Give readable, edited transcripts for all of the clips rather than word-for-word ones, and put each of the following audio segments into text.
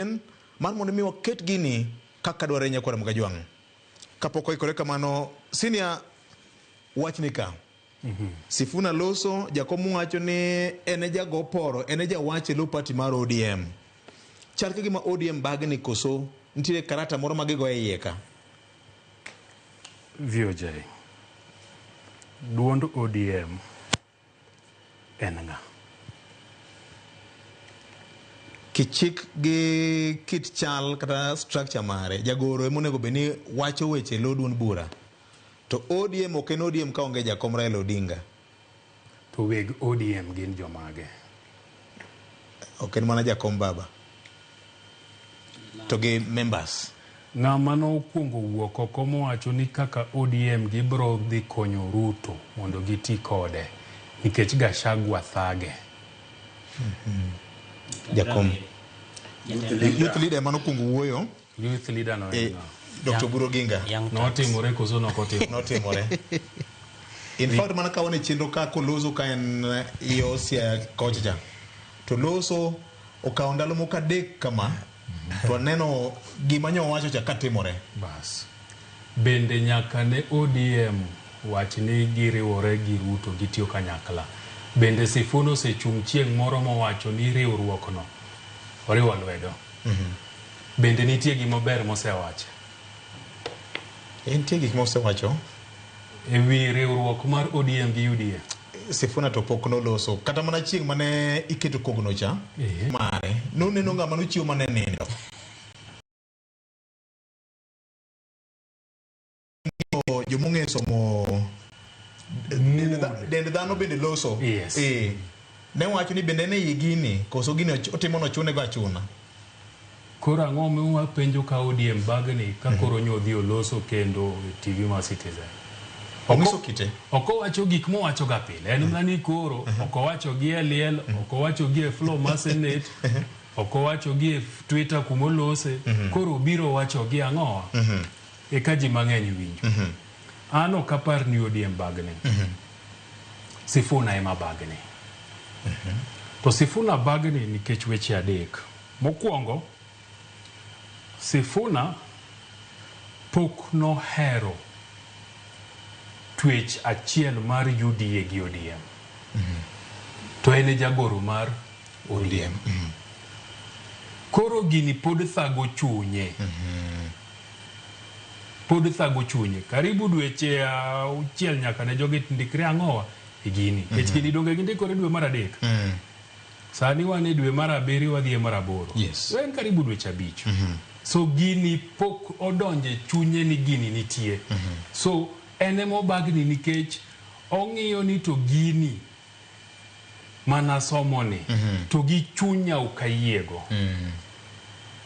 Mar mondo mi waket gini kaka dwarore nyakwar Mgajwang'. Kapok oikore kamano, senior wachni ka. Sifuna loso, jakom wacho ni en e jago poro, en e jawach e lo party mar ODM. Chal ka gima ODM bagni koso nitiere karata moro ma gigoyo e iye ka. VOJ. Duond ODM en ng'a? Kichik gi kit chal kata structure mare, jagoro ema onego bed ni wacho weche e lo duond bura. To ODM ok en ODM ka onge jakom Raila Odinga. To weg ODM gin jomage? Ok en mana jakom baba. To gi members. Ng'ama nokwongo wuok oko mowacho ni kaka ODM gibro dhi konyo Ruto mondo giti kode nikech Gachagua thage. Jakom. Youth leader ema nokwongo wuoyo. Youth leader no en Eh, ng'a? Dr. Oburu Oginga. Young Turks. Notimore koso nokotimore? Notimore. In fact mana ka wane chenro ka koloso ka en yo Siaya kocha cha. To loso okawo ndalo moko adek kama to aneno gima nyo owacho cha katimore. Bas. Bende nyaka ne ODM wach ni giriwore gi Ruto gitiyo kanyakla. Bende Sifuna osechung' chieng' moro mowacho ni riwruok no oriwo lwedo. Bende nitie gima ber mosewacho? Nitie gik mosewacho. E wi riwruok mar ODM gi UDA. Sifuna to pok noloso kata mana chieng' mane iketo kogno cha mare noneno ng'ama nochiwo mane nindo. Jomong'eyo somo dend dhano bende loso. Yes. Ne wacho ni bende en ei gini koso gini otimo nochune go achuna. Koro ang'o momiyo wapenjo ka ODM bagni ka koro nyo odhi oloso kendo e TV mar Citizen? Onyiso kite. Ok owacho gik mowacho ga pile. En mana ni koro ok owacho gi e liel, ok owacho gi e floor mar Senate, ok owacho gi e Twitter kumolose. Koro obiro wacho gi ang'owa? Eka ji mang'eny winjo. An ok apar ni ODM bagni. Sifuna ema bagni. To Sifuna bagni nikech weche adek. Mokwongo, Sifuna pok nohero twech achiel mar UDA gi ODM. To en e jagoro mar ODM. Koro gini pod thago chunye. Pod thago chunye. Karibu dweche auchiel nyaka ne jogi ndikre ang'owa e gini. Nikech gini donge gindikore dwe mar adek. Sani wan e dwe mar abiriyo wadhi e mar aboro. Yes. En karibu dweche abich. So gini pok odonje chunye ni gini nitie. So en ema obagni nikech ong'iyo ni to gini mana somo ni to gi chunya ok ayiego.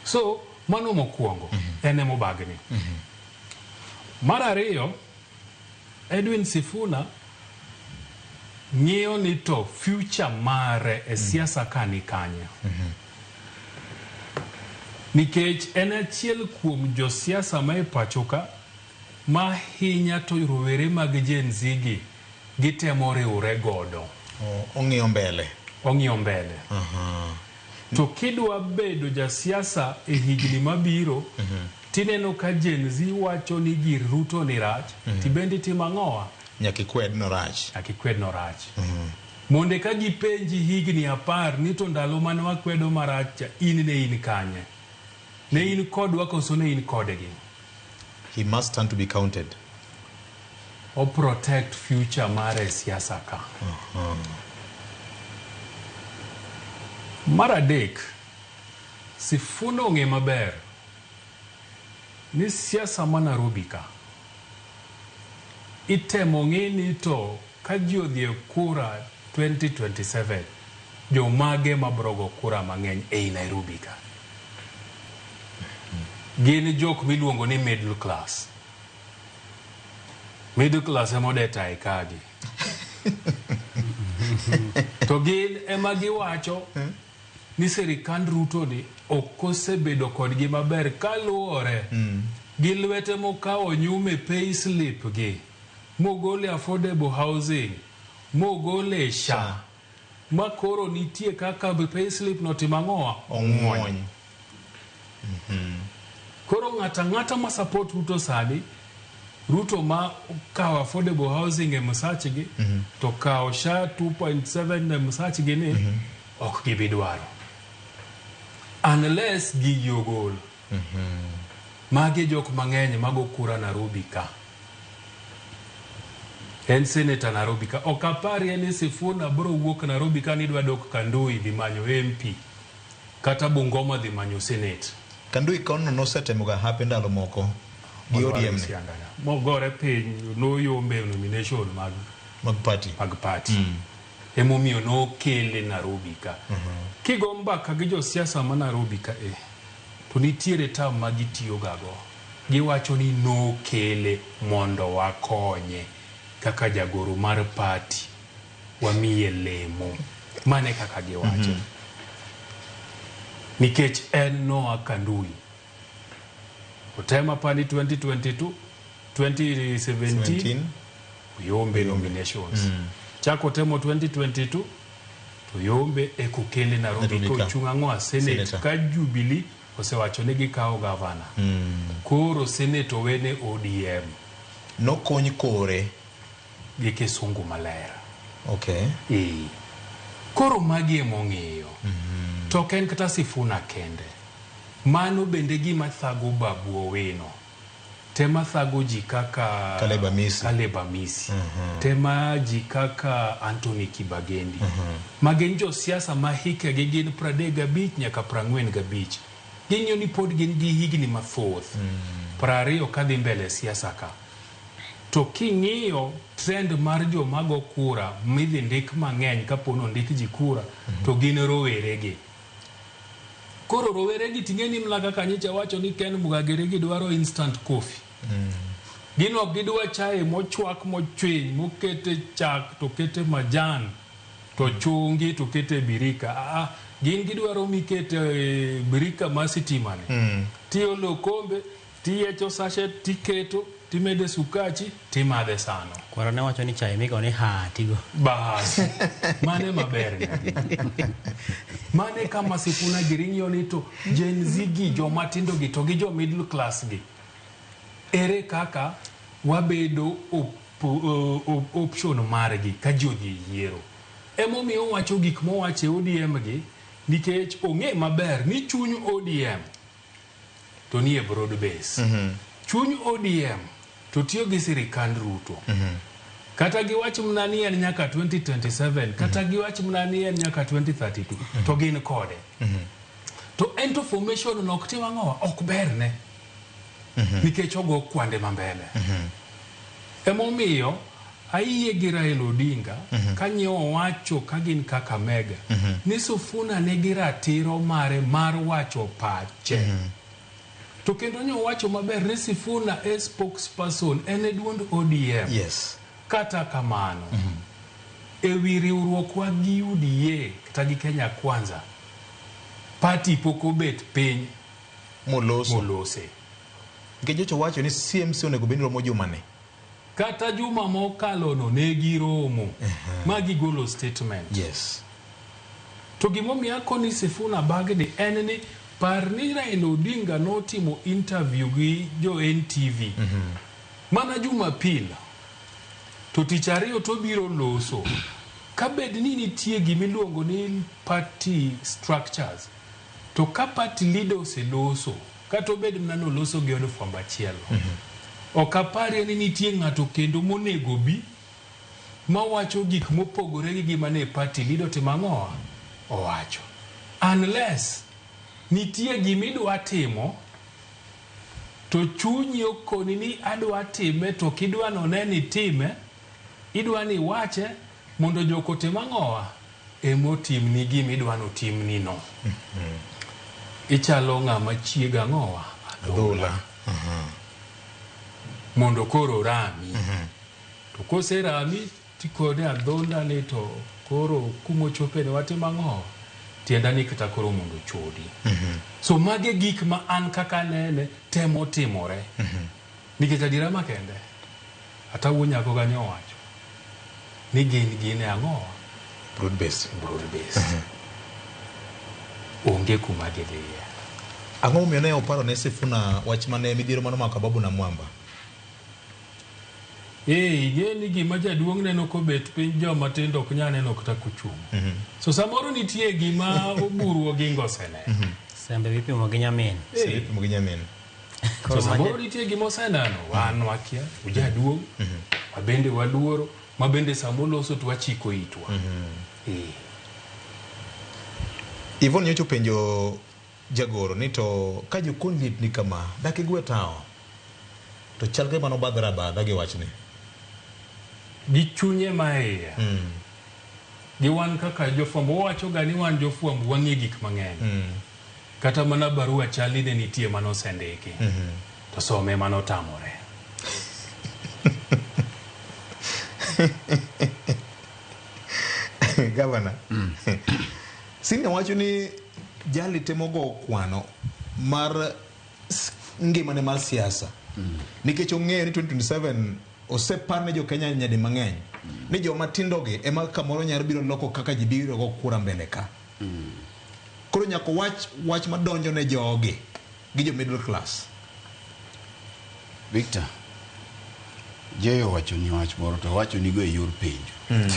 So mano mokwongo en ema obagni. Mar ariyo, Edwin Sifuna ng'iyo ni to future mare e siasa ka ni kanye. Nikech en achiel kuom josiasa ma e pacho ka ma hinya to rowere mag Gen Z gi gitemo riwre godo. Ong'iyo mbele. Ong'iyo mbele. To kidwa bedo jasiasa e higni mabiro, tineno ka Gen Z wacho ni gir Ruto ni rach, tibende itimo ang'owa? Nyaka ikwed no rach. Nyaka ikwed no rach. Mondo eka gipenji higni 10 ni to ndalo mane wakwedo marach cha, in ne in kanye? Ne in kodwa koso ne in kodgi? He must stand to be counted. O protect future mare e siasa ka. Mar adek, Sifuna ong'e maber ni siasa ma Nairobi ka itemo ng'i ni to ka ji odhi e kura 2027 jomage mabro go kura mang'eny ei Nairobi ka. Gin jok miluongo ni middle class. Middle class ema ode tae kagi. To gin ema giwacho ni sirikand Ruto ni ok osebedo kodgi maber kaluwore gi lwete mokawo nyume pay slip gi mogole affordable housing mogole SHA ma koro nitie kaka pay slip no timo ang'owa? Ong'wony. Koro ng'ato ang'ata ma support Ruto sani, Ruto ma okawo affordable housing e msachgi to kawo SHA 2.7 e msachgi ni ok gibi dwaro. Unless gigi ogol. Magi jok mang'eny mago kura Nairobi ka. En senator Nairobi ka. Ok aparie ni Sifuna biro wuok Nairobi ka ni dwa dok Kandui dhi manyo MP. Kata Bungoma dhi manyo senate. Kandui kono nosetemo ga hape ndalo moko gi ODM ni Siangana. Mogore piny noyombe e nomination mag mag party. Mag party. Emomiyo nokele Nairobi ka. Kigo mbaka gi josiasa ma Nairobi ka e, to nitiere term ma gitiyo ga go. Giwacho ni nokele mondo wakonye kaka jagoro mar party wamiye lemo. Mane kaka giwacho. Nikech en noa Kandui. Otema pani 2022, 2017, 17. oyombe nominations. Chako temo 2022 to yombe ekokele Nairobi Nairobi ka. kochung' ang'o a Senate Senator. ka Jubilee osewacho ni gikawo gavana. Koro Senate owene ODM Nokony kore. Gi kisungu maler. Okay. Ee. Koro magi emong'iyo. To ok en kata Sifuna kende. Mano bende gima thago Babu Owino. Tema thago ji kaka Caleb Amisi. Caleb Amisi. Tema ji kaka Anthony Kibagendi. Ma gin josiasa ma hikegi gin 35 nyaka 45. Ging'iyo ni pod gin gi higni mathoth. 20 kadhi mbele e siasa ka. To king'iyo trend mar joma go kura midhi ndik mang'eny kapo ni ondik ji kura to gin rowere gi. Koro rowere gi ting'e ni mna kaka nyicha wacho ni Ken Mugagere gi dwaro instant coffee. Gin ok gidwa chae mochwak mochwiny mokete chak to kete majan to chungi to kete birika. Aa, gin gidwaro mikete e birika mar sitima ni. Tiolo okombe, tiyiecho sachet, tiketo, timede sukachi, timadhe sano. Kwara ne wacho ni chai migo ni hatigo. Bas, mane maber ne. Mane kama Sifuna giri ng'iyo ni to Gen Z gi joma tindo gi to gi jo middle class gi. Ere kaka wabedo option margi ka ji odhi e yiero. Emomiyo owacho gik mowacho e ODM gi nikech ong'e maber ni chuny ODM to nie broad base. Chuny ODM to tiyo gi sirikand Ruto. Kata giwach mana ni en nyaka 2027, kata giwach mana ni en nyaka 2032, to gin kode. To en to formation no ok tim ang'owa, ok berne. Nikech ogo kwande ma mbele. Emomiyo ayie gi Raila Odinga ka owacho ka gin Kakamega ni Sifuna nigi ratiro mare mar wacho pache. To kendo nyo owacho maber ni Sifuna e spokesperson en e duond ODM. Kata kamano, e wi riwruokwa gi UDA kata gi Kenya Kwanza, party pok obet piny Moloso. Molose. Nikech nyocha owacho ni CMC onego bed ni romo juma ni. Kata juma mokalo no ne giromo ma gigolo statement. To gimomiyo akoni Sifuna bagni en ni par ni Raila Odinga notimo interview gi jo NTV mana Jumapil to tich ariyo to biro loso kabed ni nitie gimiluongo ni party structures to ka party leader oseloso kata obed mana ni oloso gi od fwambo achiel ok aparie ni nitie ng'ato kendo monego bi mawacho gik mopogore gi gima ne party leader otimo ang'owa owacho unless nitie gimidwa timo to chunyi okoni ni adwa time to kidwa none ni time idwa ni iwache mondo jok otim ang'owa emotimni gimidwa notimni no ichalo ng'ama chiega ang'owa Adhola. Mondo koro rami to koserami tikone adhonda ni to koro kumochope ni watimo ang'o tienda ni kata koro mondo ochodi so mage gik ma an kaka nene temo timore nikech adiera makende ata wuo nyako kanyo owacho ni gin gin e ang'o Broad base. Broad base onge kuma gidhiye. Ang'o momiyo ne oparo ne Sifuna wach mane midhiero mane omako Ababu na Mwamba? Ee, ing'e ni gima jaduong' neno kobet piny joma tindo ok nyal neno kata kochung'. So samoro nitie gima Oburu Oginga oseneno. Sembe mipimo gi nyamin. Sembe ipimo gi nyamin. So samoro nitie gima oseneno, wan wakia, ojaduong', wabende waluoro, ma bende sama oloso to wachiko itwa. Ee. Yvonne nyocha openjo jagoro ni to ka jokony liet ni kama, dak igwe tawo? To chal ka gima nobadhore abadha gi wachni. Gi chunye ma iye. Gi wan kaka jofwambo, wawacho ga ni wan jofwambo wang'e gik mang'eny. Kata mana barua chali ne nitie mane osendiki. To some mane otamore. Governor. Senior wacho ni jali temo go kwano mar ngimane mar siasa. Nikech ong'eyo ni 2027 osepar ne jo Kenya nyadi mang'eny ni joma tindogi ema kamoro nyalo biro loko kaka ji biro go kura mbele ka. Koro nyaka wach wach madonjo ne jogi gi jo middle class. Victor, Jeyo owacho ni wach moro to owacho nigo e yor penjo.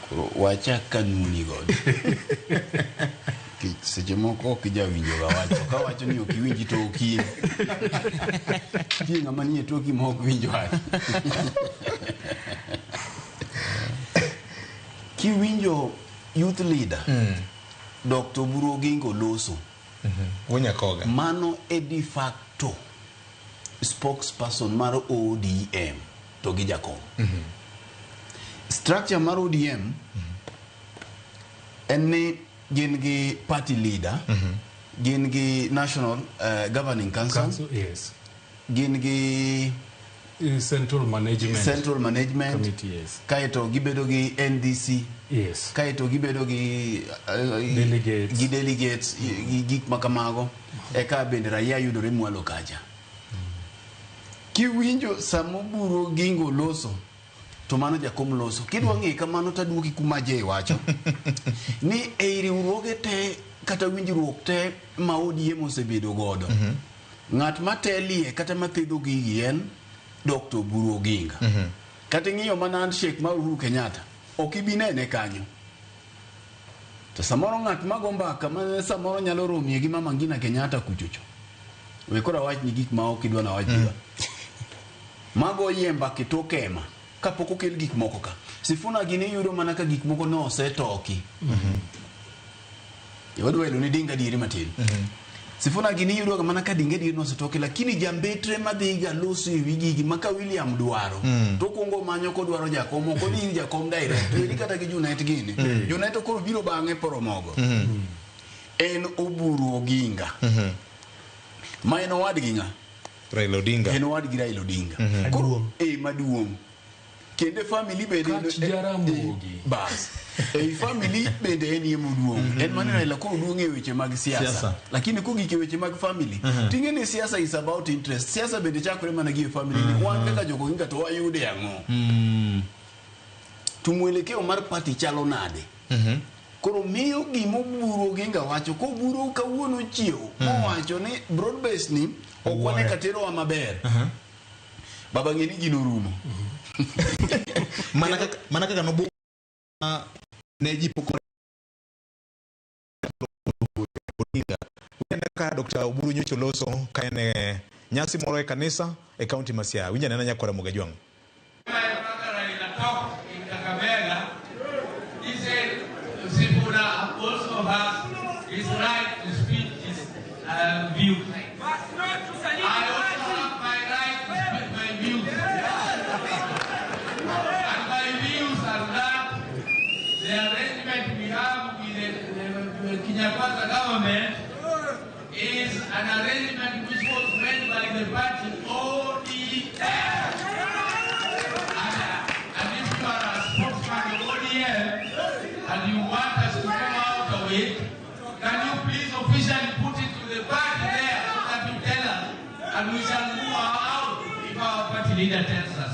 Koro wachak ka nuni godo. Nikech seche moko ok ijawinjo ga wach. To kawacho ni ok iwinji to ok in. Nitie ng'ama nie toki ma ok winj wach. Kiwinjo youth leader, Dr. Oburu Oginga oloso. Wonyakoga. Mano e de facto spokesperson mar ODM to gi jakom. Structure mar ODM en ni gin gi party leader, gin gi national governing council, Council, yes. gin gi Central management. Central management, Committee, yes. kaeto gibedo gi NDC, Yes. kaeto gibedo gi Delegates. gi delegates, gi gik ma kamago, eka bende raia yudore mwalo kacha. Kiwinjo sama Oburu Oginga oloso, to mano jakom loso. Kidwa ng'e kamano taduoki kuma Jay wacho. Ni ei riwruoge te kata winjruok te ma ODM osebedo godo. Ng'at matelie kata mathedho gigi en Dr. Oburu Oginga. Kata ing'iyo mana handshake mar Uhuru Kenyatta, ok ibi nene kanyo. To samoro ng'at mago mbaka ma samoro nyalo romie gi Mama Ngina Kenyatta kuchocho. We koro awach ni gik ma ok idwa na wach mm. Mago yie mbaka e tok hema kapok okel gik moko ka. Sifuna gini iyudo mana ka gik moko ne osetoki. Wadwa elo ni dinga adieri matin. Sifuna gini iyudo ga mana ka dinga adieri nosetoki, lakini jambetre madhi ga loso e wi gigi ma ka William dwaro to okuongo manyo kodwaro jakom, ok odhi ir jakom direct. Weri kata gi Junet gini. Junet koro biro bang'e poromogo. En Oburu Oginga. Ma en owadgi ng'a? Raila Odinga. En owadgi Raila Odinga. Koro maduong'. Kendo e family bende Kach Jaramogi. Bas. Ei family bende en ye moduong'. En mane Raila koro duong' e weche mag siasa. Lakini kogik e weche mag family, ting'e ni siasa is about interest. Siasa bende chakore mana gi e family ni wan kaka jok Oginga to wayude ang'o? To mwelekeo mar party chalo nade? Koro miyo gima Oburu Oginga wacho, koburu kawuono chiew, mowacho ni broad base ni ok wane ka terowa maber. Baba ng'e ni gino orumo. Mana kaka nobu ne ji pok Odinga. Winj ka Dr. Oburu nyocha oloso ka en e nyasi moro e kanisa e kaunti ma Siaya. Winj anena nyakwara Mugajwang'. My brother Raila talked in Kakamega. He said Sifuna also has his right to speak his views. I also have my right to speak my views. And my views are that the arrangement we have with the Kenya Kwanza government is an arrangement which was made by the party ODM. And if you are a spokesman of ODM and you want us to come out of it, can you please officially put it to the party there so that you tell us, and we shall move out if our party leader tells us.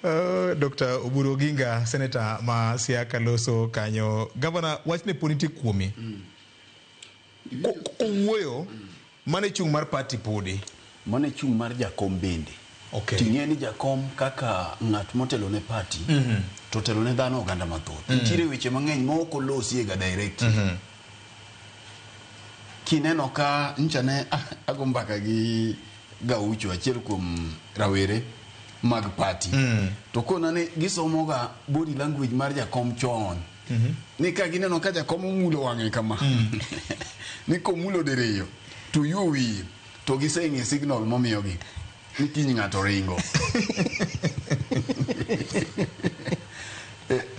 Dr. Oburu Oginga, Senator ma Siaya loso kanyo. Governor, wachne pod nitie kuomi. Kowuoyo, mano e chung' mar party podi. Mano e chung' mar jakom bende. Okay. Ting'e ni jakom kaka ng'at motelo ne party to telo ne dhano oganda mathoth. Nitiere weche mang'eny ma ok olosie ga directly. Kineno ka ncha ne ago mbaka gi Gaucho, achiel kuom rawere mag party. To kona ni gisomoga body language mar jakom chon. Ni ka gineno ka jakom omulo wang'e kama. Ni komulo diriyo to yuo wiye to giseng'e signal momiyogi ni kiny ng'ato ringo.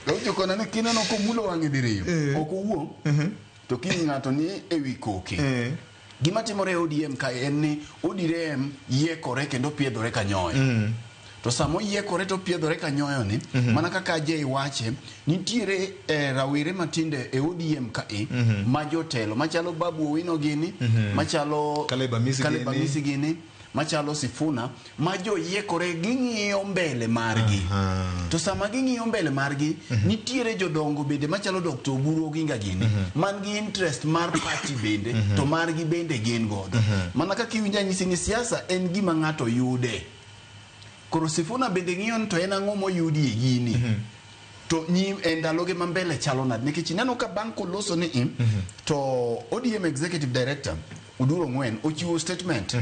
Gaucho kona ni kineno komulo wang'e diriyo ok owuo to kiny ng'ato ni ewi koke. Gima timore e ODM kae en ni ODM yiekore kendo piedhore ka nyoyo. To sama oyiekore to piedhore ka nyoyo ni, mana kaka Ajay wache, nitiere rawere matinde e ODM kae ma jotelo machalo Babu Owino gini, machalo Caleb Amisi Caleb gini. Amisi gini, machalo Sifuna, ma joyiekore ging'iyo mbele margi. To sama ging'iyo mbele margi, nitiere jodongo bende machalo Dr. Oburu Oginga gini, man gi interest mar party bende, to margi bende gin godo. Mana kaka iwinjo anyisi ni siasa en gima ng'ato yude. Koro Sifuna bende ng'iyo ni to en ang'o moyudi e gini. To nyim e ndaloge ma mbele chalo nade nikech ineno ka bang' koloso ni to ODM Executive Director Oduro Ong'wen ochiwo statement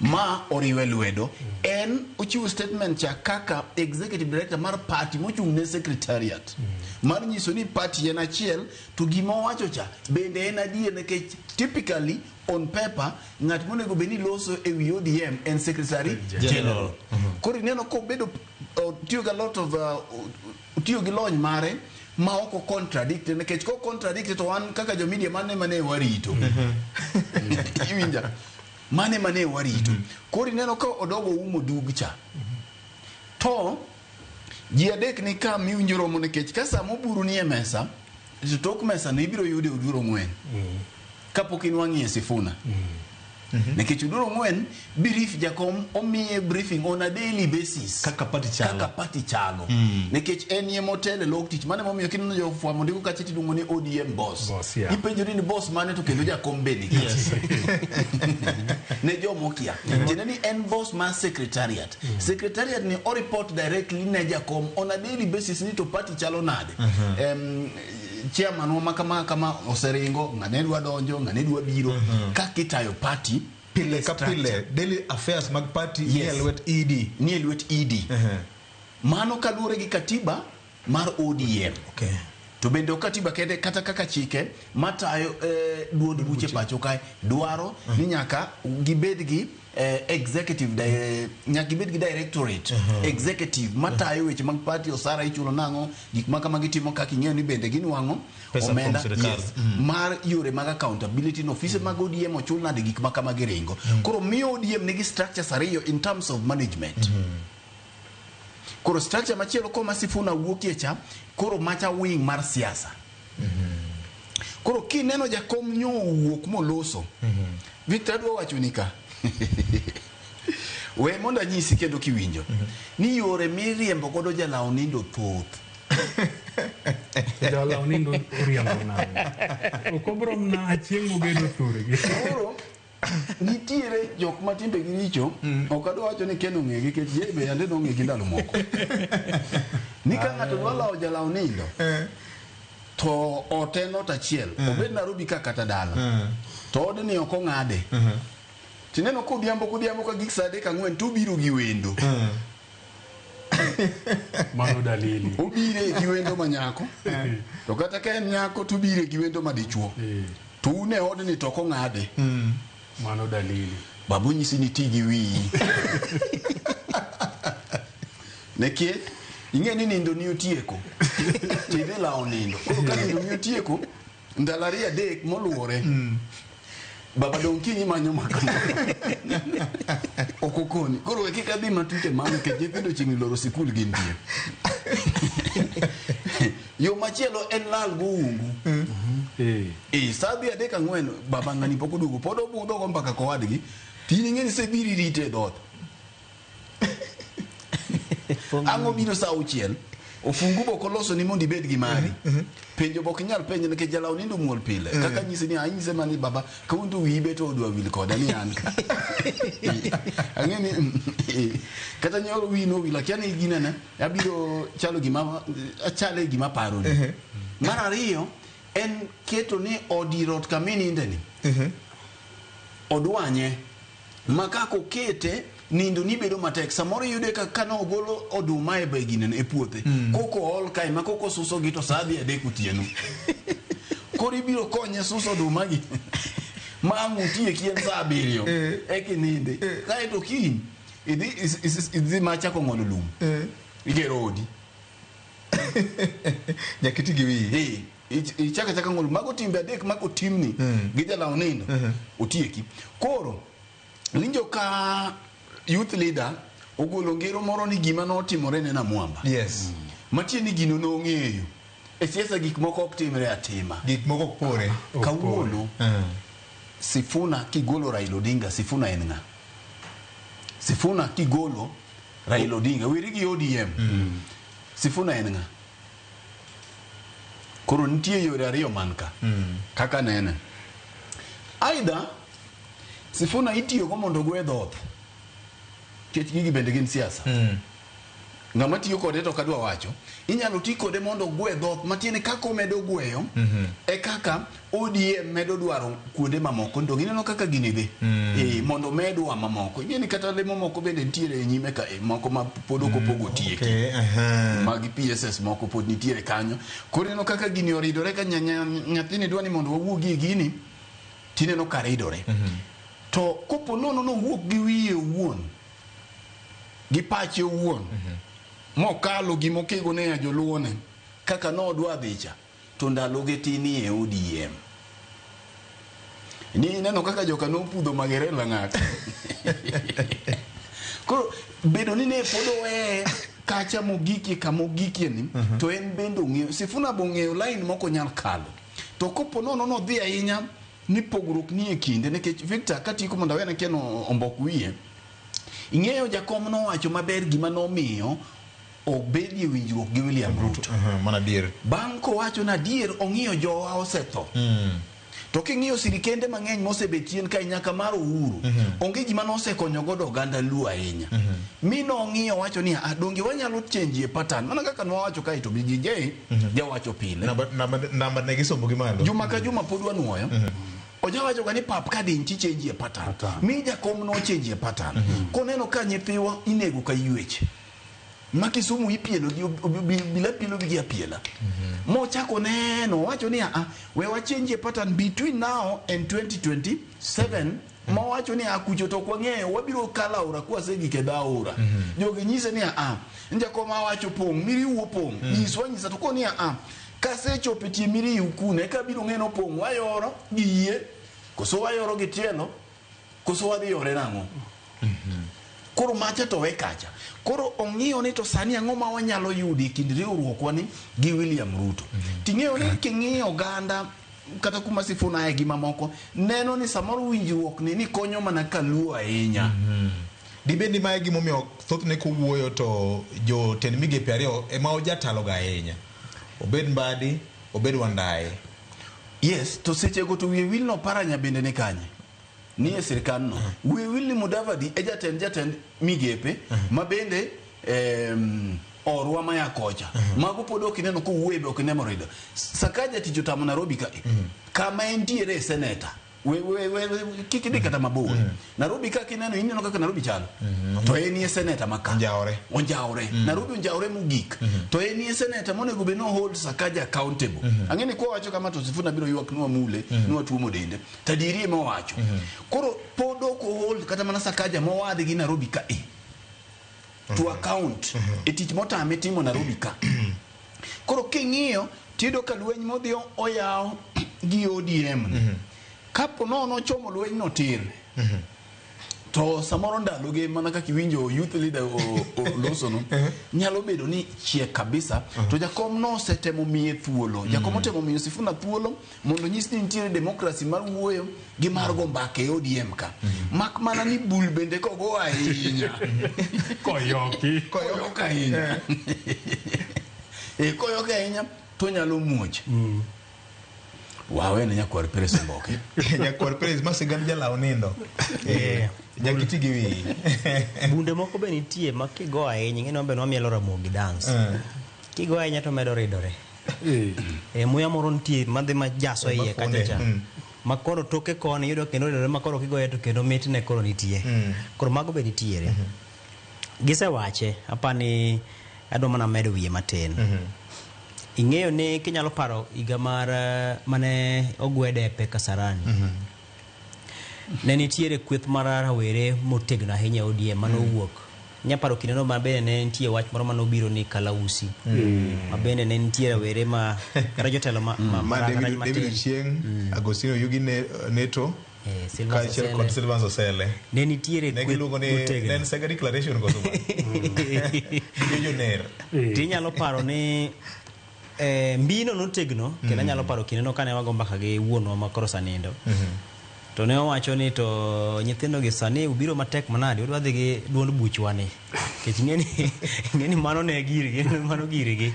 ma oriwe lwedo. En ochiwo statement cha kaka executive director mar party mochung' ne secretariat mar nyiso ni party en achiel to gima owacho cha bende en adier nikech typically on paper ng'at monego bed ni loso e wi ODM en secretary general. Koro ineno kobedo otiyo gi a lot of otiyo gi lony mare ma ok o contradict nikech ko contradict to wan kaka jo media mane mane warito. Iwinja? Mane mane warito. Koro ineno ka odogo umo dug cha. To ji adek ni ka miwinjo romo nikech ka sama oburu nie mesa to tok mesa no ibiro yude Oduro Ong'wen. Kapok inwang'ie Sifuna. Nikech Oduro Ong'wen brief jakom omiye briefing on a daily basis. Kaka party chalo. Kaka party chalo. Nikech en ye motelo e lok tich. Mano emomiyo kineno jofwambo ndiko kacha tiluongo ni ODM boss. Boss, yeah. Ipenjori ni boss mane to kendo jakom be ni kacha. Ne jomokia. Tiende ni en boss mar secretariat. Secretariat ni o report directly ne jakom on a daily basis ni to party chalo nade. Chairman wa kama kama oseringo, ng'ane dwa donjo, ng'ane dwa biro. Kaka itayo party Pile ka structure. pile, daily affairs mag party Yes. nie lwet ED. Nie lwet ED. Mano kaluwore gi katiba mar ODM. Okay. To bende ok katiba kende kata kaka chike matayo duond buche pacho kae dwaro ni nyaka gibed gi executive nyaka gibed gi directorate executive matayo weche mag party osara ichulo nang'o gik ma kama gitimo kaka ing'eyo ni bende ginwang'o Pesa omenda from sirikal. yes, mar yore mag accountability no ofise mag ODM ochul nade gik ma kama giringo. Koro miyo ODM nigi structures ariyo in terms of management. Koro structure machielo koma Sifuna wuokie cha koro macha wing mar siasa. Koro kineno jakom nyo owuok moloso. Victor adwa wacho ni ka. We mondo anyisi kendo kiwinjo. Ni yore miriembo godo jalaw nindo thoth. Jalaw nindo oriembo nang'o? Ok obro mana achieng' mogedo thurgi. Koro nitiere jok ma timbegi richo, ok adwa wacho ni Ken ong'egi nikech ye be yande nong'egi ndalo moko. Ni ka ng'ato dwa lawo jalaw nindo, to ot en ot achiel, obed Nairobi ka kata dala, to odni ok ong'ade. Tineno kodhiambo kodhiambo ka gik saa adek ang'wen to obiro gi wendo. Mano dalili. Obire gi wendo ma nyako. To kata ka en nyako to obire gi wendo ma dichuo. To un e odni to ok ong'ade. Mano dalili. Babu nyisi ni ti gi wiyi. Nikech ing'e ni nindo ni otieko. Tidhi lawo nindo. Koro ka nindo ni otieko, ndalo ariyo adek moluwore. Baba dong' kinyi manyo makama. Ok okoni. Koro we kik adhi matut e mano nikech nyithindo chiegni loro sikul gintie. Yo machielo en lal goungu. Sa dhi adek ang'wen baba ng'ani pok oduogo pod obudho go mbaka kowadgi. Tin ing'e ni sebiri rite e dhoot. Ang' obiro sa 6 ofungu bok oloso ni mondo ibed gi mari. Penjo bok inyal penjo nikech jalaw nindo muol pile. Kaka nyise ni anyise mani baba kawuono to wiyi bet odwa wil koda ni an ka. Ang'e ni kata nyoro wiyi nowil akia ni ginene abiro chalo gima achale gima paro ni. Mar ariyo en keto ni odi rot kama ininde ni. Odwanye ma kaka okete nindo ni bedo matek. Samoro iyude ka kane ogolo oduma e ginene e puothe koko ol kae ma koko suso gi to sa dhi 3 otieno. Koro ibiro konye suso oduma gi ma ang' otieki en sa 7 eka ininde. Kaeto kiny idhi machako ng'olo lum igero odi. Nyaka iti gi wiyi. Ichako achaka ng'olo. Mago timbe 3 mago timni gi jalaw nindo otieki. Koro winjo ka youth leader ogolo ngero moro ni gima notimore ne Namwamba. Yes. Matie ni gino nong'eyo. E siasa gik moko ok timre atima. Gik moko ok pore. Kawuono Sifuna kigolo Raila Odinga, Sifuna en ng'a? Sifuna kigolo Raila Odinga, weri gi ODM. Sifuna en ng'a? Koro nitie yore ariyo man ka. Kaka nene. Aidha Sifuna itiyogo mondo ogwe dhoth. Nikech gigi bende gin siasa. Ng'ama tiyo kode to kadwa wacho, inyalo ti kode mondo ogwe dhoth, matiende kaka omedo gweyo, e kaka ODM medo dwaro kuonde mamoko. Ndo gineno kaka gini dhi. Mondo medwa mamoko. Ing'e ni kata lemo moko bende nitiere e nyime ka moko ma pod ok opogo tieki. Mag PSS moko pod nitiere kanyo. Koro ineno kaka gini oridore ka nyathini dwa ni mondo wawuogie gini, tineno ka ridore. To kopo nono nowuok gi wiye owuon, gi pache owuon, mokalo gimokego ne joluo ne, kaka nodwa dhicha, to ndaloge tin e ODM. Ni ineno kaka joka nopudho Magerela ng'ato. Koro bedo ni ne pod oweye kacha mogikie kama ogikie ni, to en bende ong'eyo. Sifuna bo ong'eyo line mok onyal kalo. To kopo nono nodhi ahinya ni pogruok ni e kinde, nikech Victor katieko mondo awene Ken ombok wiye. Ing'eyo jakom nowacho maber gima nomiyo obedie winjruok gi William Ruto. Mana adier. Bang' kowacho ni adier ong'iyo jowa osetho. To king'iyo sirikende mang'eny mosebet chien kae nyaka mar Uhuru, onge gima nosekonyo godo oganda Luo ahinya. Mi nong'iyo wacho ni donge wanyalo change e pattern. Mana kaka nwawacho kae to BJJ jawacho pile. Namba ne gisombo gi malo. Juma ka juma pod wanuoyo. Ojawacho ga ni pap ka diny ti change e pattern. Mi jakom no change e pattern. Koneno ka nyithiwa inego ka ywech. Ma Kisumu ipielo gi bila pielo gi apiela. Mochako neno wacho ni we wa change e pattern between now and 2027. Mowacho ni kucho to ok wang'eyo wabiro kalo aora kwasegik e dho aora. Jogi nyise ni jakom awacho pong' miriu opong'. Nyiswa nyisa to koni kasechopo e tie miriu kuno eka biro ng'e ni opong' wayoro gi yie koso wayoro gi tielo koso wadhi yore nang'o. Koro macha to we kacha. Koro ong'iyo ni to sani ang'o ma wanyalo yudo e kind riwruokwa ni gi William Ruto. Ting'eyo ni king'iyo oganda kata kuma Sifuna aye gi mamoko neno ni samoro winjruok ni konyo mana kaluo ahinya. Dibed ni mae gimomiyo thothne kowuoyo to jotend migepe ariyo ema ojatalo ga ahinya. Obed Mbadi, obed Wandayi. Yes, to sechego to wiye wil no Paranya bende ni kanye? Ni e sirkal no. Wiye wil ni Mudavadi e jatend migepe ma bende orwa maya kocha. Mago pod ok ineno kowuoye be ok ineno rido. Sakaja tich otamo Nairobi ka. Kama entiere e seneta. We kik idhi kata mabor. Nairobi ka kineno ineno kaka Nairobi chalo. To en e seneta maka. Onjawore. Nairobi onjawore mogik. To en e seneta monego bed no hold Sakaja accountable. Ang'e ni kwa wacho kama to Sifuna biro ywak nwa mule, nwa tuomo dende. Tadieri ema owacho. Koro pod ok hold kata mana Sakaja mowadhi gi Nairobi ka e. To account e tich motame timo Nairobi ka. Koro king'iyo tiyudo ka lweny modhi oyaw gi ODM ni. Kapo nono chomo lweny no tir. To samoro ndaloge mana kaka iwinjo youth leader oloso no nyalo bedo ni chiek kabisa. To jakom nosetemo miye thuolo. Jakom otemo miyo Sifuna thuolo mondo nyis ni nitiere demokrasi mar wuoyo gi mar go mbaka e ODM ka. Mak mana ni bul bende kogo ahinya. Koyoki. Koyok ahinya. Koyok ahinya to nyalo muoch. Wawene nyakwar Perez Omboke. Nyakwar Perez ma sigand jalaw nindo. Nyaka iti gi wiyi. Bunde moko be nitie ma kigo ahinya, ing'e ni wan be nwamielo Ramogi dance. Kigo ahinya to medo ridore. Muya moro nitie madhi ma jaso iye kacha cha. Ma koro toke koni yudo kendo ridore ma koro kigoye to kendo mitne koro nitie. Koro mago be nitiere. Gisewache, apani adwa mana medo wiye matin. Ing'eyo ni kinyalo paro higa mar mane ogwe depe Kasarani. Ne nitiere kweth mar rawere motegno ahinya e ODM mane owuok. Inya paro kindeno ma bende ne nitie wach moro mane obiro ni Kalausi. Ma bende ne nitie rawere ma kata jotelo ma David, David Ochieng, Agostino Yugi Neto, Silvas kaachiel kod Osele. Silvas Osele. Ne nitiere Ne kweth giluongo ni motegno. ne en Sega Declaration koso ma? Gi joner. Tinyalo paro ni mbino notegno kendo anyalo paro kindeno kane wago mbaka gi wuonwa ma koro osenindo. To ne owacho ni to nyithindo gi sani ubiro matek manade udwa dhi gi duond buchwa ni. Nikech ing'eni mano ne girgi, mano girgi.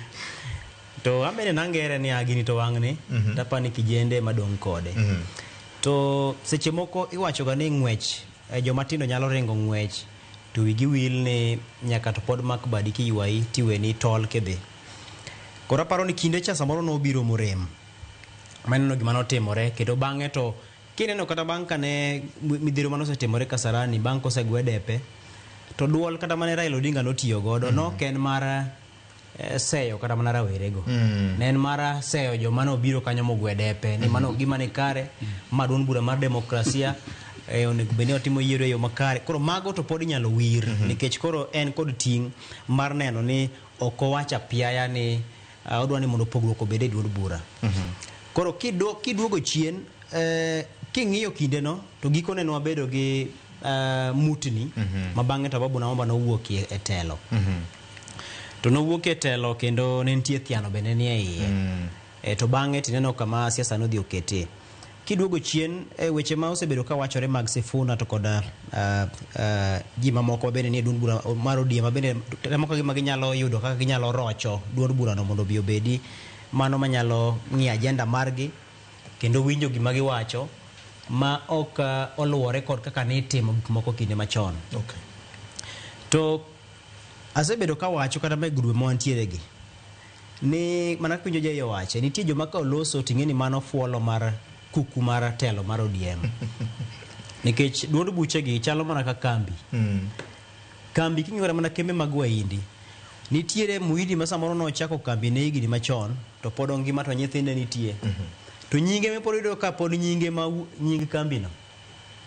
To an bende nangere ni a gini to wang'ni tapani kijende ema dong' kode. To seche moko iwacho ga ni ng'wech, joma tindo nyalo ringo ng'wech to wigi wil ni nyaka to pod mak badi kiywayi tiweni tol kidhi. Koro aparo ni kinde cha samoro nobiro morem. Maneno gima notimore kendo bang'e to kineno kata bang' kane midhiero mane osetimore Kasarani bang' kosegwe depe to duol kata mane Raila Odinga notiyo godo nok en mar seyo kata mana rawerego. Ne en mar seyo joma nobiro kanyo mogwe depe ni mano gima ni kare ma duond bura mar demokrasia onego bed ni otimo yiero e yo makare. Koro mago to pod inyalo wir nikech koro en kod ting' mar neno ni ok owach apiaya ni odwa ni mondo pogruok obed e duond bura. Koro kiduogo chien king'iyo kindeno to gikone ne wabedo gi mutni ma bang'e to Ababu Namwamba nowuok e telo. To nowuok e telo kendo ne nitie thiano bende nie iye. To bang'e tineno kama siasa nodhi oketie. Kiduogo chien weche ma osebedo ka wachore mag Sifuna to kod ji mamoko bende nie duond bura mar ODM ma bende temo ka gima ginyalo yudo kaka ginyalo rocho duond burano mondo obi obedi mano manyalo ng'iyo agenda margi kendo winjo gima giwacho ma ok oluwore kod kaka nitimo gik moko kinde machon. To asebedo kawacho kata e grube ma wantiere gi ni mana kaka winjo Jai owache nitie joma ka oloso ting'e ni mano fuolo mar kuku mar telo mar ODM. Nikech duond buchegi chalo mana ka kambi. Kambi king'iyo kata mana kembe mag Wahindi nitiere muhindi ma samoro nochako kambi ne higni machon to pod ongima to nyithinde nitie. To nyinge ma pod iyudo ka pod nyinge ma nying kambino.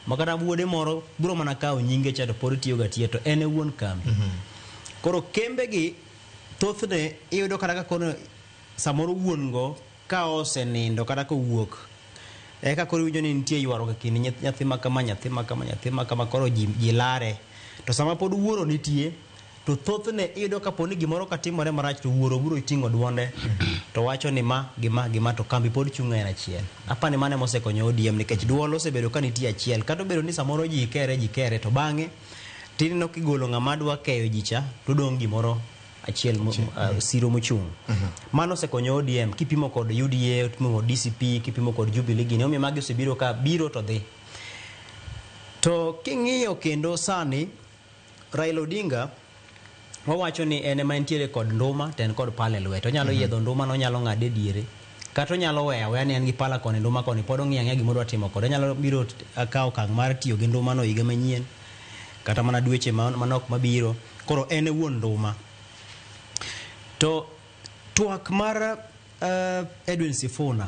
Ma kata wuode moro biro mana kawo nyinge cha to pod tiyo ga tiyo to en e wuon kambi. Koro kembe gi thothne iyudo kata ka kono samoro wuon go ka osenindo kata kowuok eka koro iwinjo ni nitie ywaruok e kind nyathi ma kama, nyathi ma kama, nyathi ma kama, koro ji lare. To sama pod wuoro nitie to thothne iyudo kapo ni gimoro katimore marach to wuoro biro ting'o duonde to wacho ni ma gi ma gi ma to kambi pod chung' en achiel. Apani mano ema osekonyo ODM nikech duol osebedo ka nitie achiel kata obedo ni samoro ji kere to bang'e tineno kigolo ng'ama dwa keyo ji cha to dong' gimoro achiel siro mochung'. Mano osekonyo ODM kipimo kod UDA, kipimo kod DCP, kipimo kod Jubilee gini omiyo magi osebiro ka biro to dhi. To king'iyo kendo sani Raila Odinga wawacho ni en ema entiere kod nduma to en kod pala e lwete. Onyalo yiedho nduma no, onyalo ng'ade diere. Kata onyalo weyo aweya ni en gi pala koni nduma koni pod ong'iyo ang'iya gima odwa timo kode. Onyalo biro kawo okang' mar tiyo gi nduma no higa manyien kata mana dweche manok mabiro. Koro en e wuon nduma. To twak mar Edwin Sifuna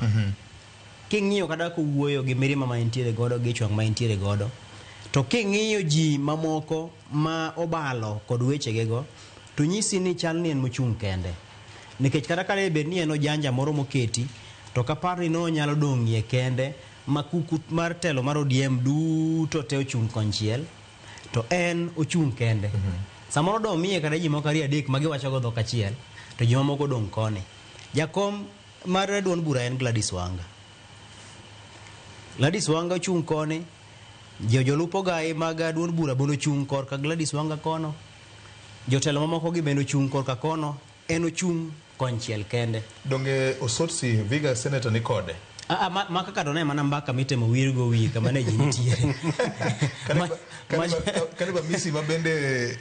king'iyo kata kowuoyo gi mirima ma entiere godo gi ich wang' ma entiere godo to king'iyo ji mamoko ma obalo kod wechegego to nyisi ni chal ni en mochung' kende. Nikech kata ka bed ni en ojanja moro moketi to kapar ni nonyalo dong'ie kende ma kuku mar telo mar ODM duto te ochung' konchiel. To en ochung' kende. Samoro domiye kata ji moko ariyo adek ma giwacho go dhok achiel, to ji mamoko odong' koni. Jakom mar duond bura en Gladys Wanga. Gladys Wanga ochung' koni, jolup ogai mag duond bura bende ochung' korka Gladys Wanga kono. Jotelo mamoko gi bende ochung' korka kono, en ochung' konchiel kende. Donge Osotsi Viga senator ni kode? Ma kaka to ne mana mbaka mitemo wirgo wiye kama ne ji nitiere. Kaniba Misi ma bende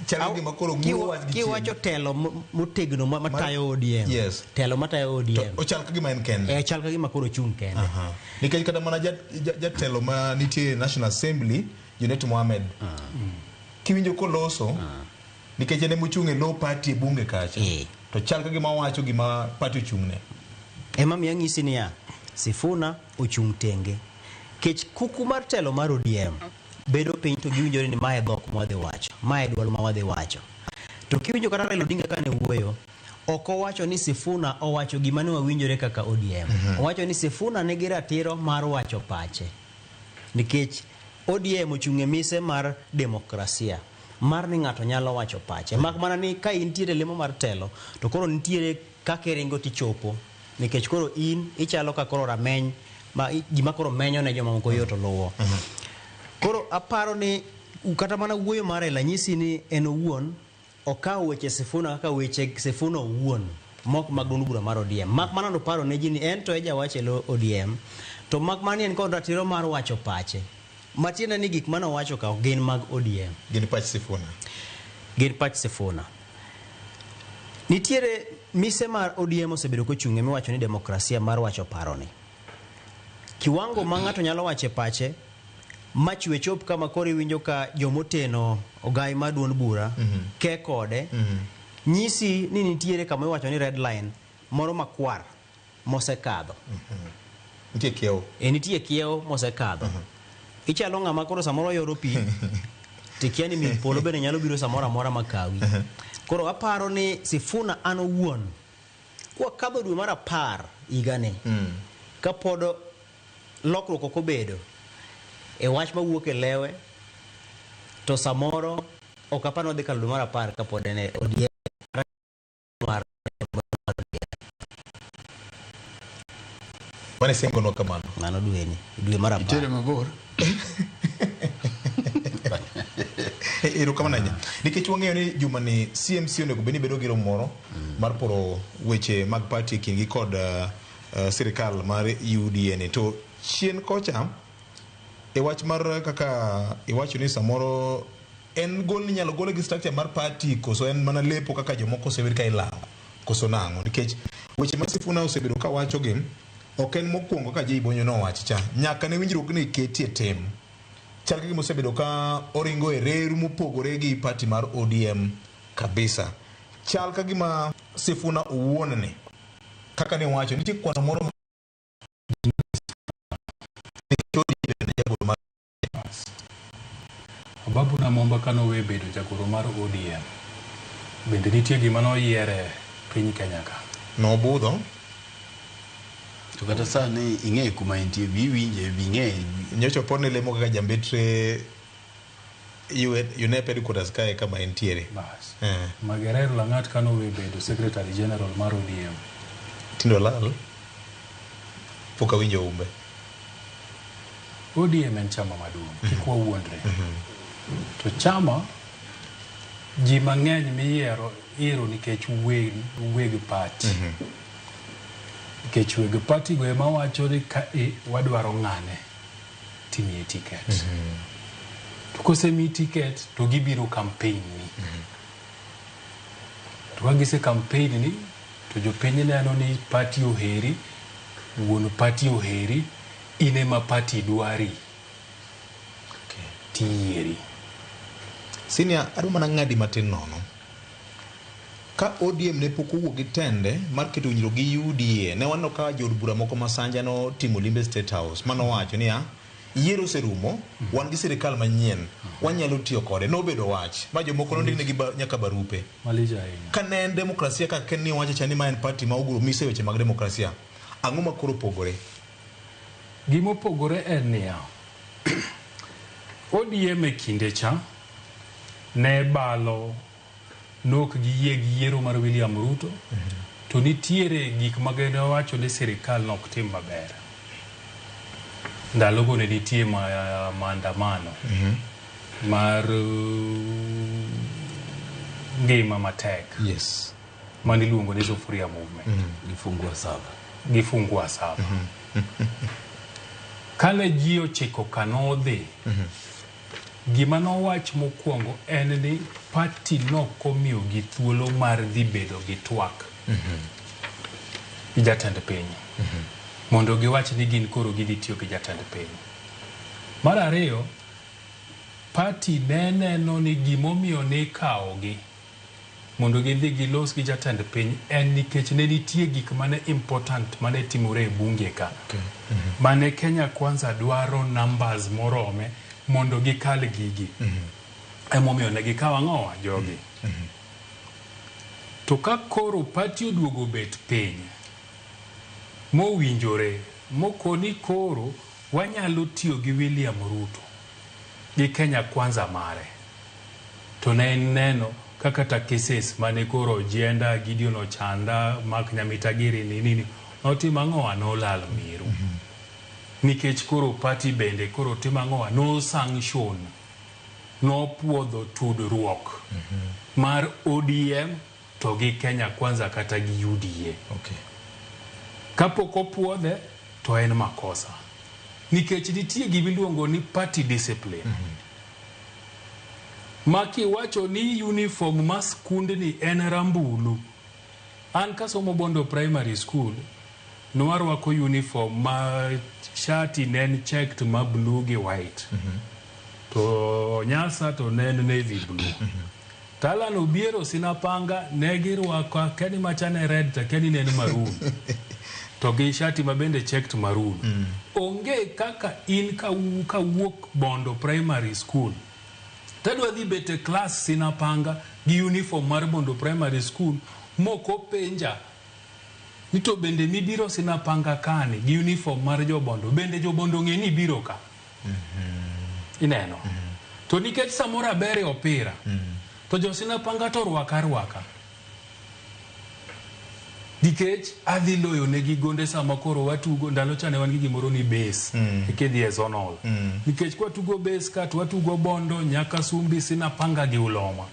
chalo gima koro ng'uo wach gi chien. Kiwacho telo motegno matayo ODM. Yes. Telo matayo ODM. Ochal ka gima en kende. Ochal ka gima koro ochung' kende. Nikech kata mana jatelo ma nitie National Assembly, Junet Mohamed. Kiwinjo koloso, nikech en emochung' e low party e bunge kacha. To chal ka gima owacho gima party ochung'ne. Ema miyo anyisi niya, Sifuna ochung' tenge. Kech kuku mar telo mar ODM bedo piny to giwinjore ni mae dhok ma wadhi wacho, mae duol ma wadhi wacho. To kiwinjo kata Raila Odinga kane wuoyo, ok owacho ni Sifuna owacho gima ne wawinjore kaka ODM. Owacho ni Sifuna nigi ratiro mar wacho pache. Nikech ODM ochung' e mise mar demokrasia, mar ni ng'ato nyalo wacho pache. Mak mana ni ka intiere lemo mar telo, to koro nitiere kaka iringo tichopo. Nikech koro in ichalo ka koro rameny, ma gima koro menyo ne jomamoko yot luwo. Koro aparo ni kata mana wuoyo mar Raila nyisi ni en owuon okawo weche Sifuna kaka weche Sifuna owuon mok mag duond bura mar ODM. Mak mana noparo ne ji ni en to e jawach e lo ODM, to mak mana ni en kod ratiro mar wacho pache. Matiende ni gik mane owacho ka ok gin mag ODM. Gin pach Sifuna. Gin pach Sifuna. Nitiere mise mar ODM osebedo kochung' miwacho ni demokrasia mar wacho paroni. Kiwango ma ng'ato nyalo wache pache machwe chop kama koro iwinjo ka jomoteno ogai mar duond bura ke kode nyisi ni nitiere kama iwacho ni red line moro makwar mosekadho. Nitie kiewo. Nitie kiewo mosekadho. Ichalo ng'ama koro samoro yoro pi tikia ni mil polo bende nyalo biro samoro amora makawi. Koro aparo ni Sifuna an owuon kwakadho dwe mar 10 higani kapod lokruok ok obedo e wach mawuok e lewe to samoro ok apar ni wadhi kalo dwe mar 10 kapod en e ODM mar Mane singonwa kamano. Mano dweni, dwe mar 10. Itere mabor. Erokamano ahinya. Nikech wang'eyo ni juma ni CMC onego bed ni bedo gi romo moro mar poro weche mag party e kindgi kod sirikal mar UDA ni. To chien kocha e wach mar kaka iwacho ni samoro en gol ni inyalo gole gi structure mar party koso en mana lepo kaka jomoko osebet ka ilawo koso nang'o. Nikech weche ma Sifuna osebedo ka wacho gi ok en mokwongo ka Jay Bonyo nowacho cha. Nyaka ne winjruok ni ketie tim. Chal ka gima osebedo ka oringo e reru mopogore gi party mar ODM kabisa. Chal ka gima Sifuna owuon ni kaka ne owacho nitie kwano moro Ababu Namwamba kanowe bedo jagoro mar ODM, bende nitie gima noyiere piny Kenya ka? Nobudho. To kata sani ing'e kuma entie, bi iwinje, bi ing'e. Nyocha opon ne lemo kaka jambetre UNEP headquarters kae kama entiere. Bas. Magerer Lang'at kanowe bedo Secretary General mar ODM. Tindo lal. Pok awinjo umbe. ODM en chama maduong', kik wawuondre. To chama ji mang'eny miyiero iyiero nikech weg party. Nikech weg party go ema wacho ni ka wadwaro ng'ane timiye ticket. To kosemiyi ticket to gibiro campaign ni. To ka gise campaign ni to jopiny neno ni party oheri, wuon party oheri, in ema party dwari. Tiyieri. Senior, adwa mana ng'adi matin nono. Ka ODM ne pok owuok gi tende mar keto winjruok gi UDA, ne waneno ka jood bura moko ma Sanja notimo limbe State House, manowacho niya, yiero oserumo, wan gi sirikal manyien, wanyalo tiyo kode. Nobedo wach, ma jomoko nondiknegi nyaka barupe. Malich ahinya. Ka ne en demokrasia kaka Ken ni owacho cha ni ma en party ma oguro mise weche mag demokrasia, ang'o ma koro opogore? Gima opogore en niya, ODM e kinde cha ne balo nok giyie gi yiero mar William Ruto. To nitiere gik magene wacho ni sirikal nok tim maber. Ndalogo ne nitie maandamano mar ngima matek. Yes. Maniluongo ni Sufuria Movement. Gifungua saba. Gifungua saba. Kane ji ochiko kanodhi, gima nowach mokwongo en ni party nokomiyogi thuolo mar dhi bedo gi twak gi jatend piny mondo giwach ni gin koro gidhi tiyo gi jatend piny. Mar ariyo, party ne neno ni gimomiyo ne ikawogi mondo gidhi gilos gi jatend piny en nikech ne nitie gik mane important mane timore e bunge ka. Mane Kenya Kwanza dwaro numbers morome mondo gikal gigi. Emomiyo ne gikawo ang'owa jogi. To ka koro party oduogo bet piny mowinjore mokoni koro wanyalo tiyo gi William Ruto gi Kenya Kwanza mare, to ne neno kaka ta cases mane koro Ojienda, Gideon Ochanda, Mark Nyamitagiri ni nini notimo ang'owa nolal miru. Nikech koro party bende koro timo ang'owa no sanction nopuodho tudruok mar ODM to gi Kenya Kwanza kata gi UDA. Okay. Kapok opuodhe to en makosa. Nikech nitie gimiluongo ni party discipline. Ma kiwacho ni uniform ma skundni en rambulu. An kasomo Bondo Primary School, nwarwako uniform ma shati ne en checked ma blue gi white. To nyasa to ne en navy blue. Talan Obiero Sinapanga ne girwako akia ni macha ne red to akia ni ne en maroon. To gi shati ma bende checked maroon. Onge kaka in kawuok Bondo Primary School tadwa dhi bet e klas Sinapanga gi uniform mar Bondo Primary School mok openja ni to bende mibiro Sinapanga kani gi uniform mar jobondo bende jobondo ong'e ni ibiro ka. Ineno. To nikech samoro aber e opira to jo Sinapanga to orwaka arwaka. Nikech adhi loyo negi gonde sama koro watugo ndalo cha ne wan gi gimoro ni base kidhi e zonal. Nikech kwatugo base ka to watugo Bondo, Nyakasumbi, Sinapanga gi Uloma.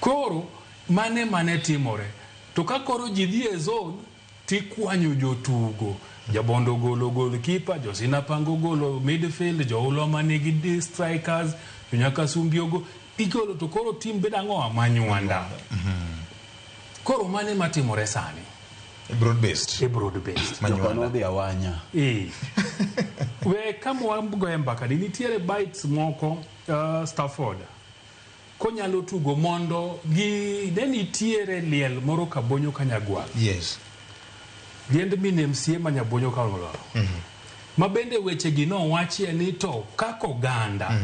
Koro mane timore. To ka koro ji dhi e zone tikwanyo jotugo. Jabondo golo goalkeeper, jo Sinapanga ogolo midfield, jo Uloma nigi strikers, jo Nyakasumbi ogo igolo to koro team bedo ang'owa manywanda. Koro mane matimore sani? Broad based. E broad based. Jok nodhi awanya. We kama wagoye mbaka ni nitiere bites moko Stafford konyalo tugo mondo gi ne nitiere liel moro Kabonyo Kanyagwal. Yes. Liend min MCA ma Nyabonyo Kaloloro. Ma bende weche gi nowachie ni to kaka oganda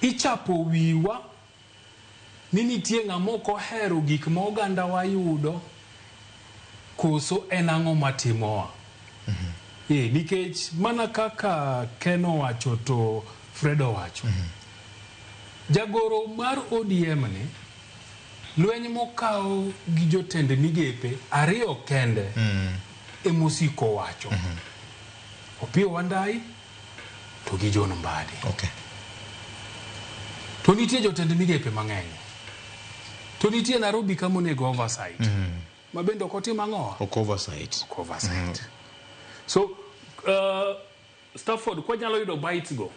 ichapo wiwa ni nitie ng'ama ok ohero gik ma oganda wa yudo koso en ang'o matimowa. Nikech mana kaka Ken owacho to Fred owacho. Jagoro mar ODM ni lweny mokawo gi jotend migepe ariyo kende emosiko wacho. Opiyo Wandayi to gi John Mbadi. Okay. To nitie jotend migepe mang'eny. To nitie Nairobi kama onego oversight. Ma bende ok otim ang'owa? Ok oversight. Ok oversight. So, Stafford, kwanyalo yudo bites go.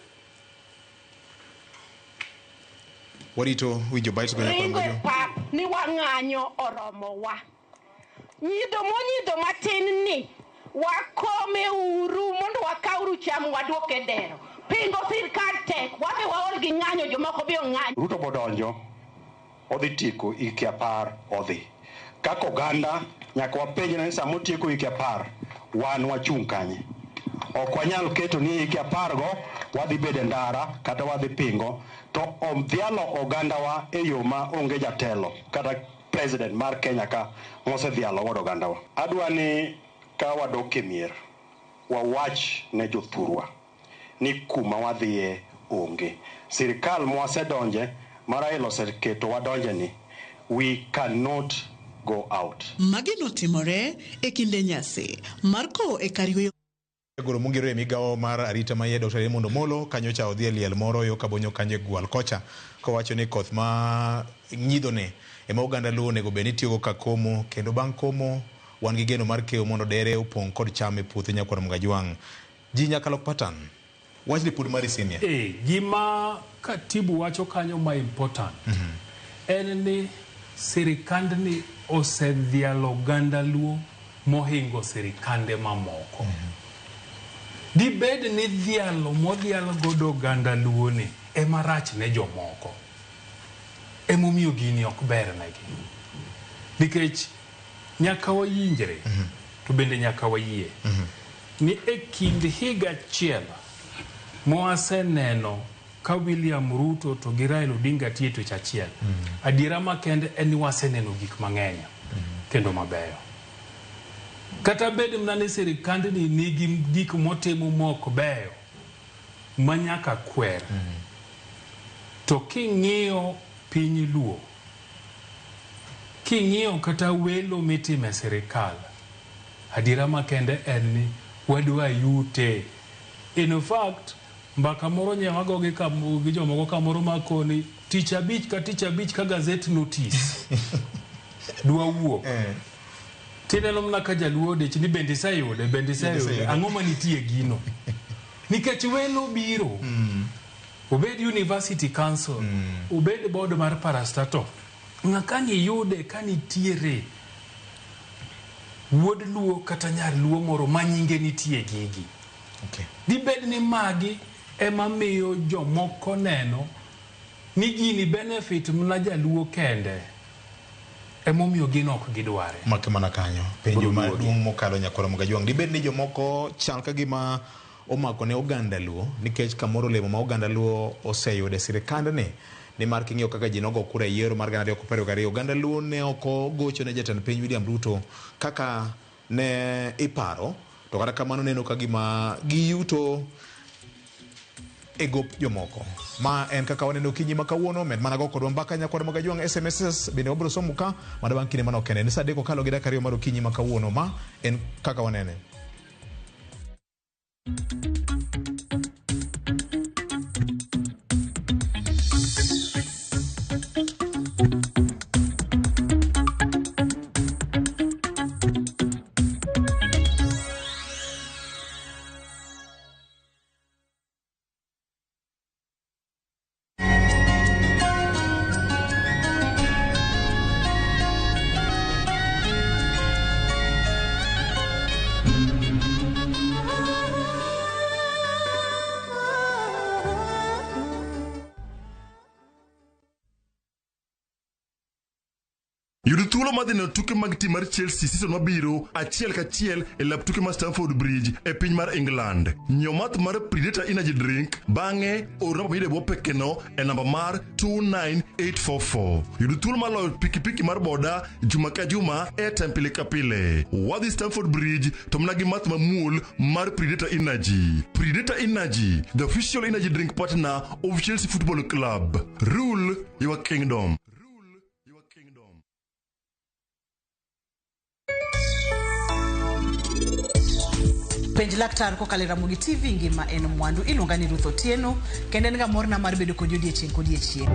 Warito winjo bites go nyaka Ringo e mojo. pap ni wang'anyo oromowa. Nyidho monyidho matin ni wakome uru mondo wakawru cham waduok e dero. Pingo sirkal tek, wabe waol gi ng'anyo, jomoko be ong'anyo. Ruto bodonjo, odhi tieko hike 10 odhi. Kaka oganda nyaka wapenjre ni sama otieko hike 10 wan wachung' kanye. Ok wanyal keto ni hike 10 go wadhi bedo e ndara kata wadhi pingo to odhialo ogandawa e yo ma onge jatelo kata president mar Kenya ka mosedhialo godo ogandawa. Adwa ni ka wadok e mier wawach ne jothurwa ni kuma wadhiye onge. Sirikal mwasedonje ma Raila oseketo wadonje ni, we cannot go out. Magi notimore e kinde nyasi mar kowo e kar yweyo. Jagoro mongirore e migawo mar arita maiye Dr. Raymond Omolo kanyocha odhi e liel moro yo Kabonyo kanyo e Gwal kocha kowacho ni koth ma nyidhone ema oganda Luo onego bed ni tiyogo ka komo kendo bang' komo wan gi geno mar keyo mondo dere opong' kod cham e puothe nyakwar Mgajwang'. Ji nyaka lok pattern. Wachni pod mari senior. Gima katibu wacho kanyo ma important en ni sirikandni osedhialo oganda Luo mohingo sirikande mamoko. Dibed ni dhialo modhial godo oganda Luo ni ema rach ne jomoko. Emomiyo gini ok bernegi. Nikech nyaka wayinjre to bende nyaka wayie ni e kind higa achiel mwaseneno ka William Ruto to gi Raila Odinga tiyo e twech achiel. Adiera makende en ni waseneno gik mang'eny kendo mabeyo. Kata bed mana ni sirikandni nigi gik motimo mok beyo ma nyaka kwer. To king'iyo piny Luo, king'iyo kata welo mitimo e sirikal, adiera makende en ni wadwa yute. In fact, mbaka moro nye wago gi jomoko kamoro makoni tich abich ka tich abich ka gazette notice dwa wuok. Tineno mana ka jaluo odich ni bende iseyude, bende iseyude. Ang'o manitie gino? Nikech welo biro. Obed University Council, obed board mar parastatal. Ng'aka niyude ka nitiere wuod Luo kata nyar Luo moro ma nyinge nitie gigi. Dibed ni magi ema miyo jomoko neno ni gini benefit mana jaluo kende. Emomiyo gin ok gidware. Make mana kanyo. Penjo maduong' mokalo nyakwar Mgajwang'. Dibed ni jomoko chal ka gima omako ne oganda Luo nikech kamoro olemo ma oganda Luo oseyudo e sirikandni nimar king'iyo kaka ji nogo kura e yiero mar 2022 oganda Luo ne ok ogocho ne jatend piny William Ruto kaka ne iparo to kata kamano neno ka gima giyuto e gop jomoko. Ma en kaka waneno okinyi ma kawuono, med mana go kodwa mbaka nyakwar Mgajwang' SMS bende wabiro somo ka mana bang' kinde manok kende. Ni saa 3 okalo gi dakika 2 mar okinyi ma kawuono. Ma en kaka wanene. Yud thuolo mar dhi neno tuke mag tim mar Chelsea season mabiro achiel kachiel e lap tuke mar Stamford Bridge e piny mar England. Nyiew math mar Predator Energy Drink bang'e or namba miyudo e bwo pekeno e namba mar 29844. Yud thuolo mar loyo pikipiki mar boda juma ka juma airtime pile ka pile. Wadhi Stamford Bridge to mana gi math mamuol mar Predator Energy. Predator Energy, the official energy drink partner of Chelsea Football Club. Rule your kingdom. Penj laktar kokalo e Ramogi TV ngima en mwandu. Iluonga ni Ruth Otieno kendo en ga morna mar bedo kodi odiechieng' kodiechieng'.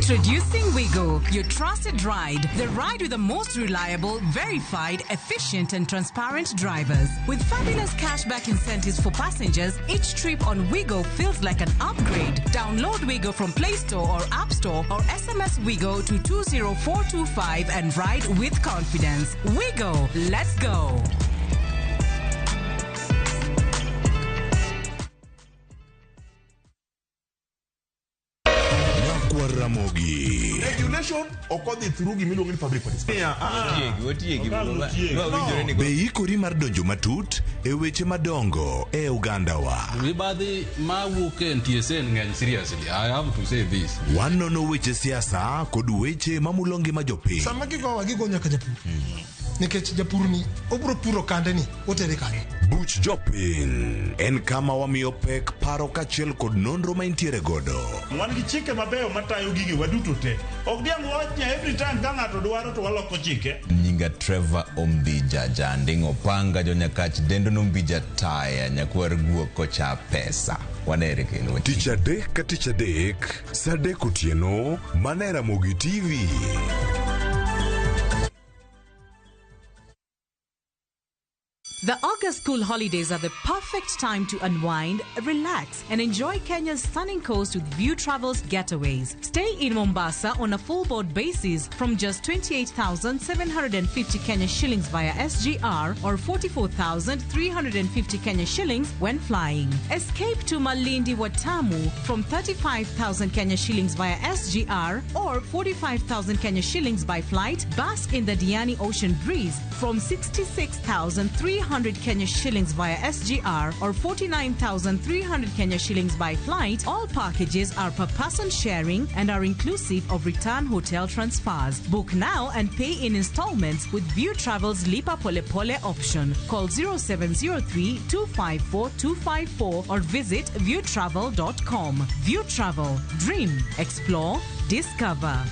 Introducing Wigo, your trusted ride. The ride with the most reliable, verified, efficient, and transparent drivers. With fabulous cashback incentives for passengers, each trip on Wigo feels like an upgrade. Download Wigo from Play Store or App Store or SMS Wigo to 20425 and ride with confidence. Wigo, let's go. Ramogi. Regulation ok odhi through gimiluongo ni public participation. Be ikori mar donjo matut e weche madongo e ogandawa? Mibadhi mawuok e NTSA ng'eny seriously. I have to say this. Wanono weche siasa kod weche mamulo ngima jopiny. Sama gigowa gigo nyaka japur nikech japur ni obiro puro kande ni otere kanye. Buch Jopiny en kama wamiyo pek paro kaachiel kod nonro ma intiere godo. Wan gi chike mabeyo matayo gige waduto te. Ok diang' wawach ni every time ka ng'ato dwaro to waloko chike. Nyinga Trevor Ombija Janding Opanga jonyakach dendo nombija taya nyakwar guok kocha pesa. Wanere kendo. Tich adek ka tich adek, saa adek otieno, mana e Ramogi TV. The August school holidays are the perfect time to unwind, relax, and enjoy Kenya's stunning coast with View Travels getaways. Stay in Mombasa on a full board basis from just 28,750 Kenya shillings via SGR or 44,350 Kenya shillings when flying. Escape to Malindi Watamu from 35,000 Kenya shillings via SGR or 45,000 Kenya shillings by flight. Bask in the Diani Ocean breeze from 66,300 Kenya shillings via SGR or 49,300 Kenya shillings by flight. All packages are per person sharing and are inclusive of return hotel transfers. Book now and pay in installments with View Travel's Lipa Pole Pole option. Call 0703 254 254 or visit viewtravel.com. View Travel. Dream, explore, discover.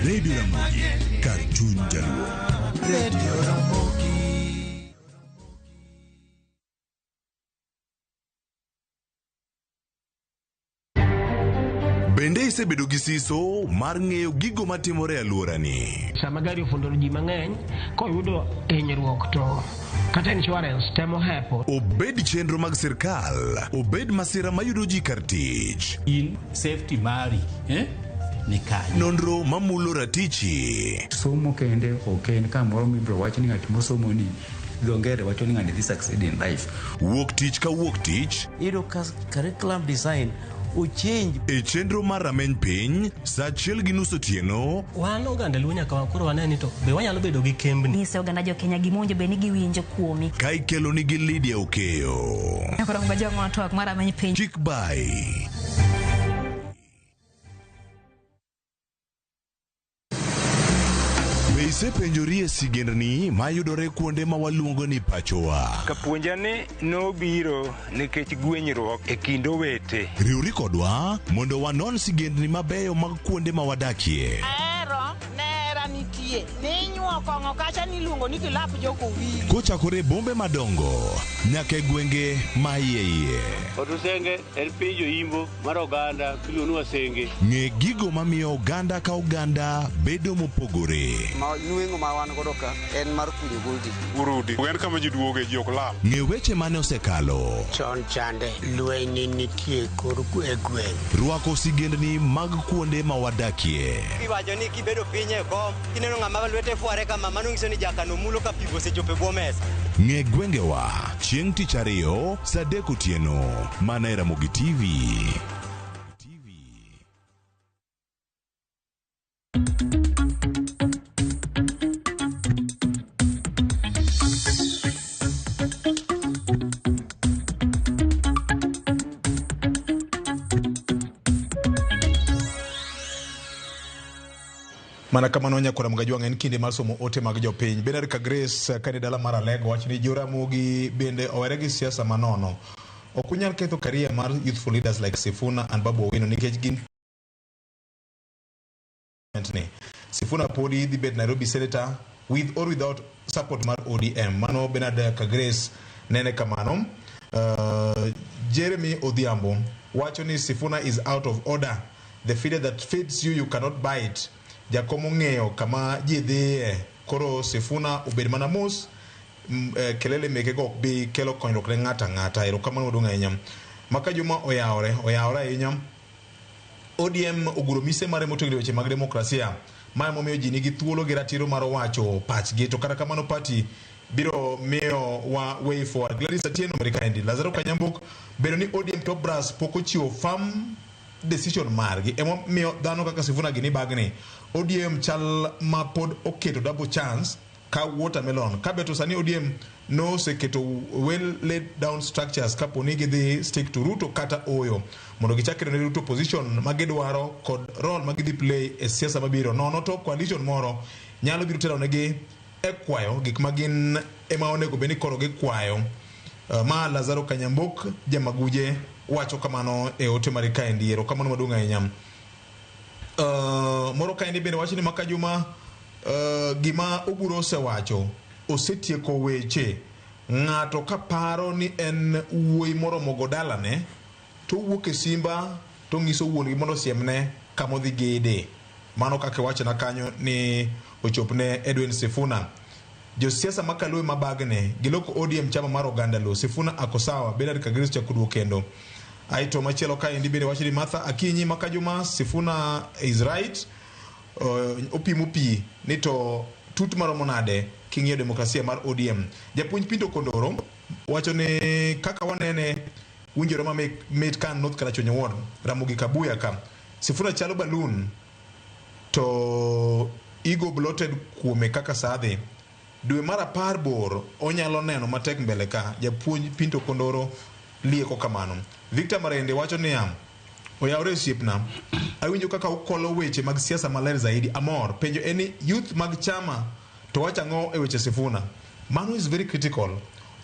Radio Ramogi, kar chuny jaluo. Radio Ramogi. Bende isebedo gi siso mar ng'eyo gigo matimore e alworani? Sama gari ofundo ji mang'eny koyudo hinyruok to kata insurance temo hepo. Obed chenro mag sirkal, obed masira mayudo ji kar tich. In safety mari, eh? Ni kanye. Nonro mamulo ratichi. Somo kende ok en kamoro mibiro wach ni ng'at mosomo ni dho ngere wacho ni ng'ani dhi succeed in life. Wuok tich ka wuok tich. Iyudo ka curriculum design ochange. E chenro mar rameny piny, saa achiel gi nus otieno. Wan oganda Luo nyaka koro wane ni to be wanyalo bedo gi kembni. Nyise oganda jo Kenya gima owinjo bed ni giwinjo kuomi. Ka ikelo nigi Lydia Okeyo. Koro ngajong'o twak mar rameny piny. Chik bai. Be isepenjori e sigendni mayudore kuonde ma waluongo ni pachowa? Kapuonja ni nobiro nikech gwenyruok e kind owete. Riwri kodwa mondo wanon sigendni mabeyo mag kuonde ma wadakie. Ahero nera nitie ninyuo kong'o kacha niluongo ni kilap jokowili. Kochakore e bombe madongo nyaka e gwenge ma iye iye. Otusenge en piny joimbo mar oganda miluongo ni Wasenge. Ng'e gigo mamiyo oganda ka oganda bedo mopogore. Nweng'o ma wan godo ka en mar kunyo goldi. Urudi. En kama ji duoge ji ok lal. Ng'e weche mane osekalo. Chon chande lweny nitie kor e gweng'. Rwako sigendni mag kuonde ma wadakie. Iwacho ni kibedo piny e kom kineno ng'ama lwete fware kama mano nyiso ni jakano mulo ka pi osechopo e bwo mesa. Ng'e gwengewa chieng' tich ariyo saa adek otieno mana e Ramogi TV. Mana kamano nyakwara Mgajwang' en kinde mar somo ote mag jopiny. Benard ka Grace kani dala mar Alego wacho ni Joramogi bende owere gi siasa manono. Ok unyal ketho career mar youthful leaders like Sifuna and Babu Owino nikech gin government ni. Sifuna podi dhi bet Nairobi senator with or without support mar ODM. Mano Bernard Kagrace nene kamano. Jeremy Odhiambo wacho ni Sifuna is out of order. The feeder that feeds you, you cannot buy it. Jakom ong'eyo kama ji dhiye. Koro Sifuna obed mana mos. Kelele meke go ok bi kelo konyruok ne ng'ato ang'ata. Erokamano maduong' ahinya. Maka Juma oyawore, oyawore ahinya. ODM oguro mise mare motegno e weche mag demokrasia. Ma emomiyo ji nigi thuolo gi ratiro mar wacho pachgi. To kata kamano party biro miyo wa way forward. Gladys Atieno Merikaendi, Lazaro Kanyambok bedo ni ODM top brass pok ochiwo firm decision margi. Emomiyo dhano kaka Sifuna gini bagni. ODM chal ma pod oketo double chance ka watermelon. Kabeto sani ODM noseketo well laid down structures kapo ni gidhi stick to Ruto kata oyo mondo gichak keto ne Ruto position ma gidwaro kod role ma gidhi play e siasa mabiro. Nono to coalition moro nyalo biro telo negi e kwayo gik ma gin ema onego bed ni koro gikwayo. Ma Lazaro Kanyambok jamaguje wacho kamano e ote mare kaendi. Erokamano maduong' ahinya. Moro kaendi bende wacho ni Maka Juma gima Oburu osewacho osetieko weche. Ng'ato kaparo ni en wuoyi moromo go dalane to owuok e simba to ng'iso wuon gi mondo osiemne kama odhi gede. Mano kaka iwachona kanyo ni ochopne Edwin Sifuna. Josiasa makaluwe mabagne giloko ODM chama mar oganda Luo. Sifuna ako sawa. Bernard Kagris chako kendo. Aito machielo kaendi bende wacho ni Martha Akinyi Maka Juma Sifuna is right. Opimo pi ni to tut maromo nade king'iyo demokrasia mar ODM. Japuonj Pinto Kondoro wacho ni kaka wanene winjore ma mit kan North Karachuonyo Ward Ramogi Kabuya ka Sifuna chalo balloon to igo bloated kuome kaka sadhi. Dwe mar 10 bor onyalo neno matek mbele ka. Japuonj Pinto Kondoro lieko kamano. Victor Marende wacho niya, oyawre osiepna, awinjo kaka ukolo weche mag siasa maler zaidi. Amor. Penjo en ni youth mag chama to wacho ang'o e weche Sifuna? Mano is very critical.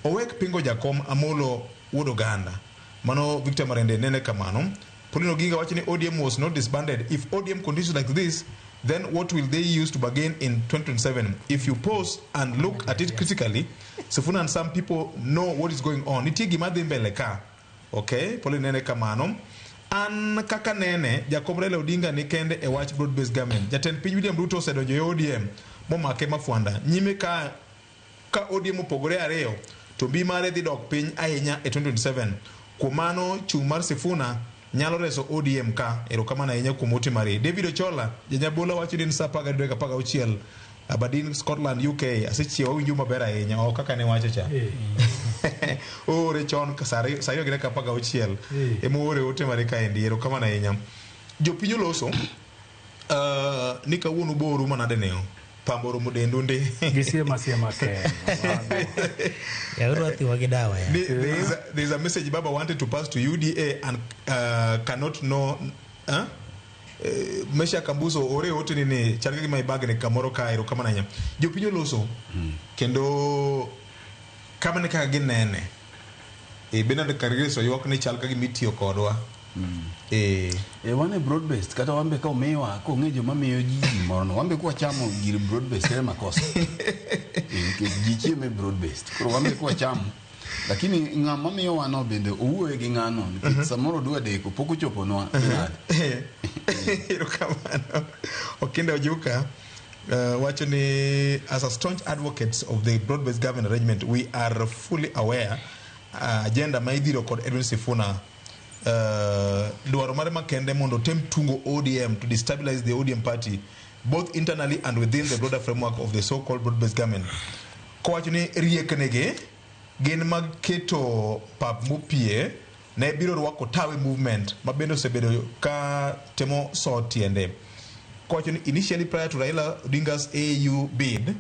Owek pingo Jakom Amolo wuod Oganda. Mano Victor Marende nene kamano. Pauline Oginga wacho ni ODM was not disbanded. If ODM continues like this, then what will they use to bargain in 2027? If you pause and look at it critically, Sifuna and some people know what is going on. Nitie gima dhi mbele ka. Okay, Pauline nene kamano. An kaka nene, Jakom Raila Odinga ni kende e wach broad based government. Jatend piny William Ruto osedonjo e ODM momake mafwanda. Nyime ka ODM opogore ariyo, to mbi mare dhi dok piny ahinya e 2027. Kuom mano, chung' mar Sifuna nyalo reso ODM ka. Erokamano ahinya kuom ote mari. David Ochola, janyabola wacho ni en saa 12:16 Aberdeen, Scotland, UK. Asechiewo awinjo maber ahinya. Ok kaka ne wacho cha. Oore chon saa 2:16 ema oore ote mare kaendi. Erokamano ahinya. Jopiny oloso ni kawuono boru manade neo. Pambo romo dendu ndi. Gisiema siema ke. There is a message Baba wanted to pass to UDA and cannot know. Mesha Kambuso ore ote nini chal ka gima ibagne kamoro ka. Erokamano ahinya. Jopiny oloso kendo kamano kaka ginene. Bernard Kagris oywak ni chal ka gima itiyo kodwa. Wan e broad based kata wambe ka omiwa kong'e joma miyo ji gimoro no wambe kwachamo gir broad based ere makosa. Nikech ji chiemo e broad based koro wambe kwachamo lakini ng'ama miyowa no bende owuoye gi ng'ano nikech samoro dwa deko pok ochoponwa. Erokamano. Okinda Ojuka wacho ni as a staunch advocates of the broad based government arrangement we are fully aware agenda ma idhiro kod Edwin Sifuna dwaro mare makende mondo tem tungo ODM to destabilize the ODM party both internally and within the broader framework of the so-called broad-based government. Kowacho ni rieknegi gin mag keto pap mopie ne biro rwako Tawe movement ma bende osebedo ka temo so tiende. Kowacho ni initially prior to Raila Odinga's AU bid,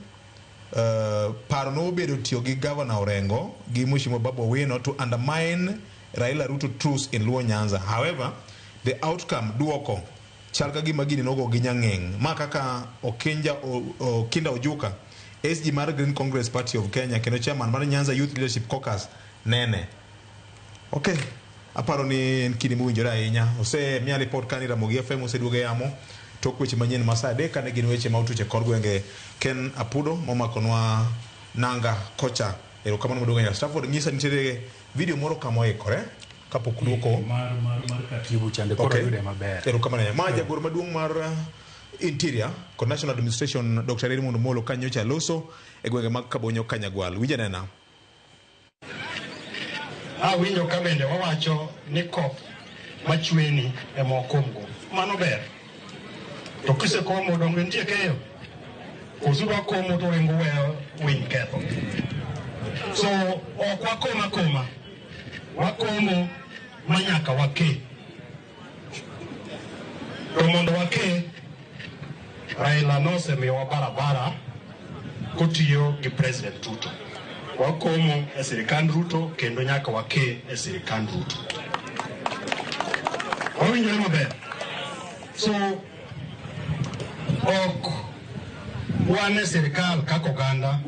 paro nobedo tiyo gi Governor Orengo gi Mheshimiwa Babu Owino to undermine Raila Ruto truce in Luo Nyanza. However, the outcome duoko chal ka gima gini nogo gi nyang'eng. Ma kaka Okinda Ojuka, SG mar Green Congress Party of Kenya kendo chairman mar Nyanza Youth Leadership Caucus nene. Okay, aparo ni en kinde mowinjore ahinya. Osemiya report ka ni Ramogi FM oseduogo e yamo. Tok weche manyien ma saa 3 kane gin weche ma otuch e kor gwenge. Ken Apudo momakonwa nanga kocha. Erokamano maduong' ahinya. Stafford nyisa nitiere video moro kama oikore kapok duoko mar katibu chande koro yude maber. Erokamano ahinya. Ma jagoro maduong' mar Interior kod National Administration Dr. Raymond Omolo kanyocha loso e gwenge mag Kabonyo Kanyagwal. Winj anena. Awinjo ka bende wawacho ni koth machweni ema okomgo. Mano ber. To kisekomo donge nitie keyo? Koso udwa komo to uringo uweyo winy ketho. So ok wakom akoma. Wakomo ma nyaka wake. To mondo wake, Raila nosemiyowa barabara kotiyo gi President Ruto. Wakomo e sirikand Ruto kendo nyaka wake e sirikand Ruto. Wawinjore maber? So ok wan e sirikal kaka oganda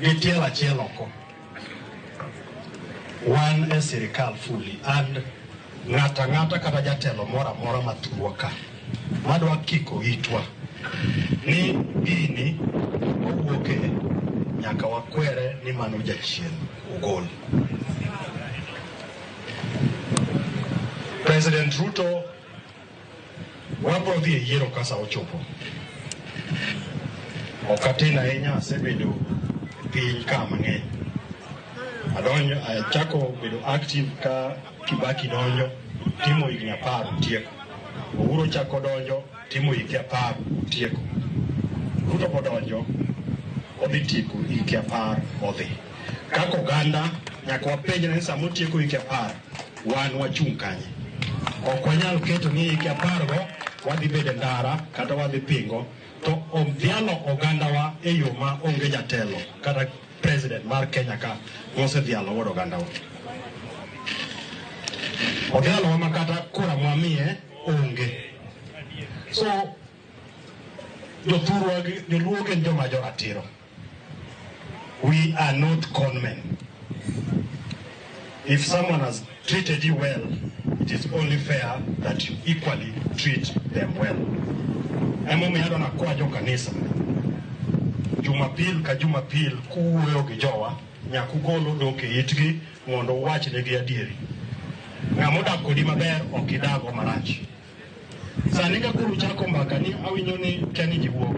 gi tielo achiel oko. Wan e sirikal fully and ng'ato ang'ata kata jatelo moro amora mathurwa ka madwa kiko itwa ni gini wawuoke nyaka wakwere ni mano jachien ogol. President Ruto wabro dhi e yiero ka sa ochopo. Ok atin ahinya, asebedo e piny ka mang'eny. Adonjo, achako bedo active ka Kibaki donjo, timo higni 10 tieko. Uhuru chako donjo, timo higni 10 tieko. Ruto bodonjo, odhi tieko higni 10 odhi. Kaka oganda, nyaka wapenjre ni sama otieko higni 10, wan wachung' kanye? Ok wanyal keto ni higni 10 go wadhi bedo e ndara kata wadhi pingo, to odhialo ogandawa e yo ma onge jatelo kata president mar Kenya ka mosedhialo godo ogandawa. Odhialowa ma kata kura mwamiye onge. So jothurwa gi joluo gin joma joratiro. We are not con men. If someone has treated you well, it is only fair that you equally treat them well. Emomiyo adwa nakwa jo kanisa, Jumapil ka Jumapil kuwuoyo gi jowa, nyaka ugol odok e itgi mondo uwachnegi adieri. Ng'ama odak kodi maber ok idago marach. Sani ka koro uchako mbaka ni awinjo ni kia ni ji wuok.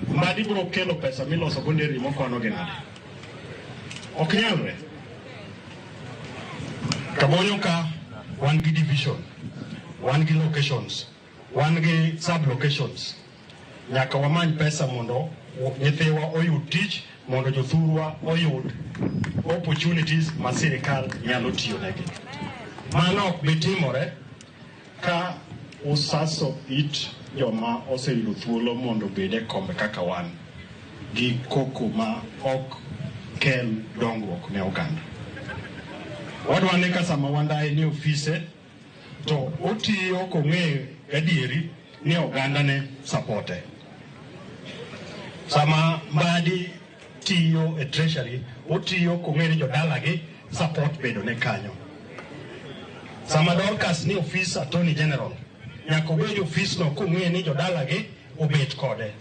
Mbadi biro kelo pesa miloso go nderni mokwano gi nade? Ok nyalre. Kabonyo ka wan gi division, wan gi locations, wan gi sub locations. Nyaka wamany pesa mondo nyithiwa oyud tich, mondo jothurwa oyud opportunities ma sirikal nyalo tiyo negi. Mano ok bi timore ka usaso it joma oseyudo thuolo mondo obed e kombe kaka wan gi koko ma ok kel dongruok ne oganda. Wadwa ni ka sama Wandayi ni ofise to otiyo kong'eyo gadieri ni oganda ne supporte. Sama Mbadi tiyo e treasury, otiyo kong'eyo ni jodalagi support bedo ne kanyo. Sama Dorcas ni ofis Attorney General, nyaka obed e ofis no kong'eyo ni jodalagi obet kode.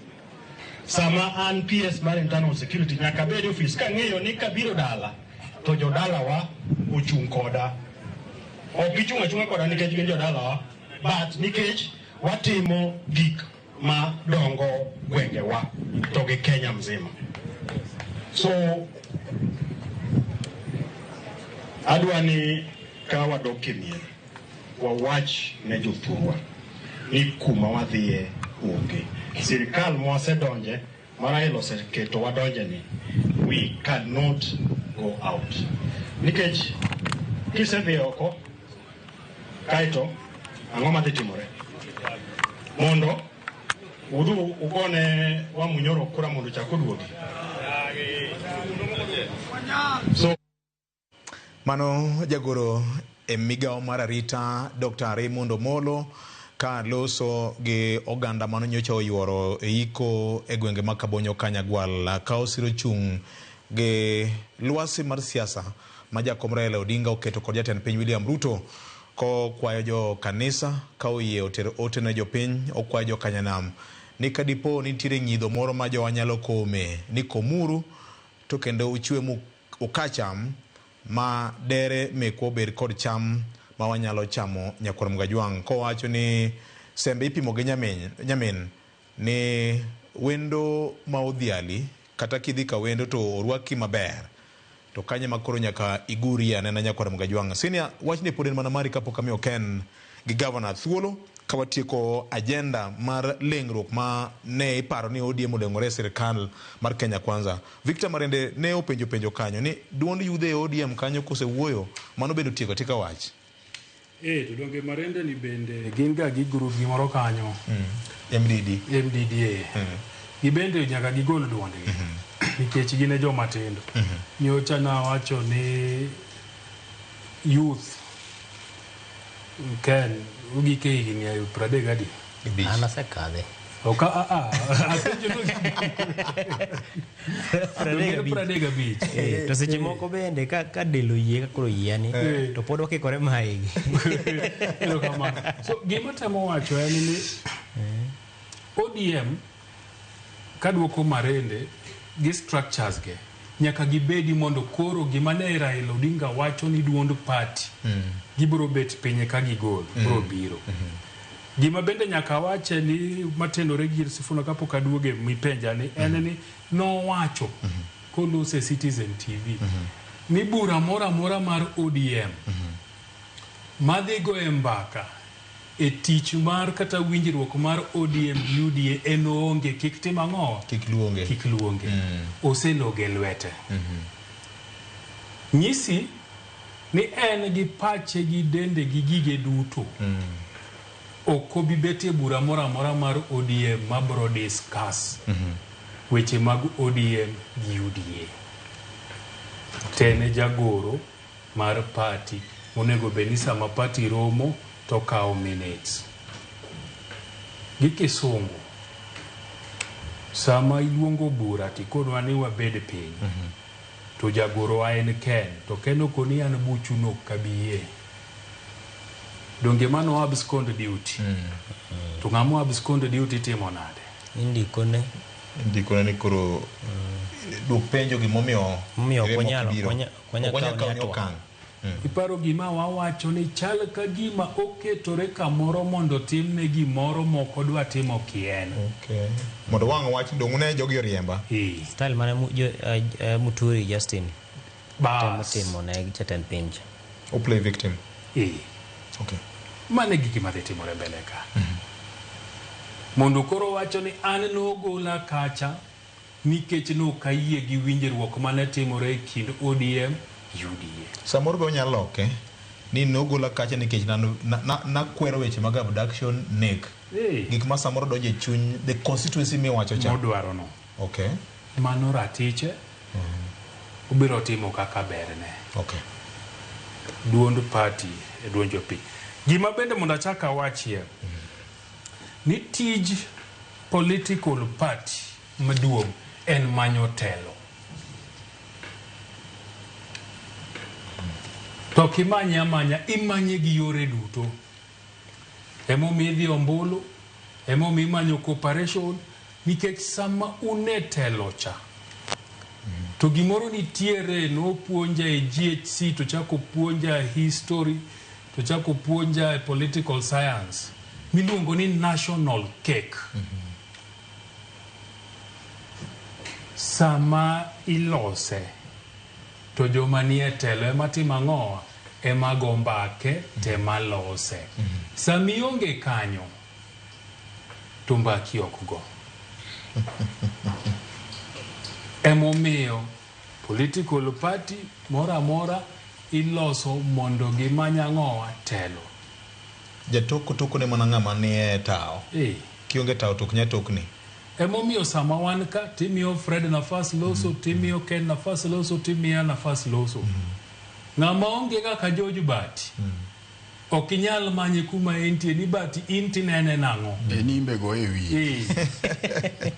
Sama an PS mar Internal Security, nyaka abed e ofis kang'eyo ni kabiro dala to jodalawa ochung' koda. Ok gichung' achung'a koda nikech gin jodalawa, but nikech watimo gik ma dongo gwengewa to gi Kenya mzima. So adwa ni ka wadok e mier, wawach ne jothurwa ni kuma wadhiye onge. Sirikal mwasedonje, ma Raila oseketo wadonje ni, we cannot go out. Nikech kisedhi oko, kaeto ang'o madhi timore? Mondo udhu ugone Wamunyoro kura mondo ochak oduogi. So Mano jagoro e migawo mar arita Dr. Raymond Omolo ka loso gi oganda mano nyocha oyuoro e iko e gwenge mag Kabonyo Kanyagwal ka osiro chung' gi lwasi mar siasa ma jakom Raila Odinga oketo kod jatend piny William Ruto. Kokwayo jo kanisa ka oyie oter ote ne jopiny, okwayo jo kanyanam ni kadipo nitiere nyidho moro ma jowa nyalo kome ni komuru to kendo uchwe ukacham ma dere mekwa obed kod cham ma wanyalo chamo nyakwar Mgajwang'. Kowacho ni sembe ipimo gi nyamin ni wendo ma odhiali kata kidhi ka wendo to orwaki maber to kanye ma koro nyaka igurie anena nyakwar Mgajwang'. Senior, wachni pod en mana mari kapok amiyo Ken gi gavana thuolo ka watieko agenda mar lengruok ma ne iparo ni ODM oleng'ore e sirikal mar Kenya Kwanza. Victor Marende ne openjo penjo kanyo ni duond yudhe e ODM kanyo kosewuoyo mano bende otieko atika wach. To donge Marende ni bende gin ga gi group gimoro kanyo. MDD. MDDA. Gibende nyaka gigol duondgi. Nikech gin e joma tindo. Nyocha nawacho ni youth Ken ogik e higni 30. An asekadhe. Ok apenjo ni 35. To seche moko bende ka del oyie ka koro yiani to pod wakikore maigi. Erokamano. So gima temo wacho en ni ODM kaduoko Marende gi structures ge nyaka gibedi mondo koro gima ne Raila Odinga wacho ni duond party gibiro bet piny ka gigol biro biro. Gima bende nyaka wache ni matenore gi Sifuna kapok aduoge mipenja ni en ni nowacho kolose Citizen TV ni bura moro amora mar ODM madhi go e mbaka e tich mar kata winjruok mar ODM UDA en oonge kik tim ang'o? Kik luonge. Kik luonge. Oseloge lwete. Nyisi ni en gi pache gi dende gi gige duto. Ok obi bet e bura moro amora mar ODM mabro discuss weche mag ODM gi UDA. Tene jagoro mar party onego bed ni sama party romo to kawo minutes. Gi kisungu sama iluongo bura tikonwa ni wabed piny to jagoro wa en Ken to Ken okoni an buchu no kabie. Donge mano abscond duty. To ng'ama abscond duty timo nade? Indikone. Indikone ni koro duok penjo gimomiyo ok onyal okang'. Iparo gima wawacho ni chal ka gima oketore kamoro mondo timne gimoro moko dwa timo kien. Okay. Mondo wang' wach dong' ne jogi oriemba. Style mane Muturi Justin temo ne jatend piny. O play victim. Okay. Mane gik madhi timore mbele ka. Mondo koro wacho ni an nogola kacha nikech nokayie gi winjruok mane timore e kind ODM UDA. Samoro be onyalo loke ni nogola kacha nikech nakwero weche mag abduction nek. Gik ma samoro donjo e chuny the constituency miwacho cha. Modwaro no. Okay. Mano ratiche. Obiro timo kaka berne. Okay. Duond party e duond jopiny. Gima bende mondo achak awachie ni tij political party maduong' en manyo telo. To kimanye amanya, imanye gi yore duto. Emomiyo idhi ombulu, emomiyo imanyo cooperation, nikech sama une telo cha, to gimoro nitiere nopuonja e GHC, to chako puonja history, to chako puonja e political science, miluongo ni national cake. Sama ilose, to joma nie telo ema timo ang'o? Ema go mbake to ema lose. Sama ionge kanyo, to mbaki ok go. Emomiyo political party moro amora iloso mondo gimany ang'o? Telo. Jatoko toko ne mana ng'ama nie tao. Kionge tao to ok nyal tokni. Emomiyo sama wan ka timiyo Fred nafas loso, timiyo Ken nafas loso, timiya nafas loso. Ng'ama onge kaka George Bati, ok inyal manye kuma entie ni Bati in tinene nang'o? Nimbe go e wiye.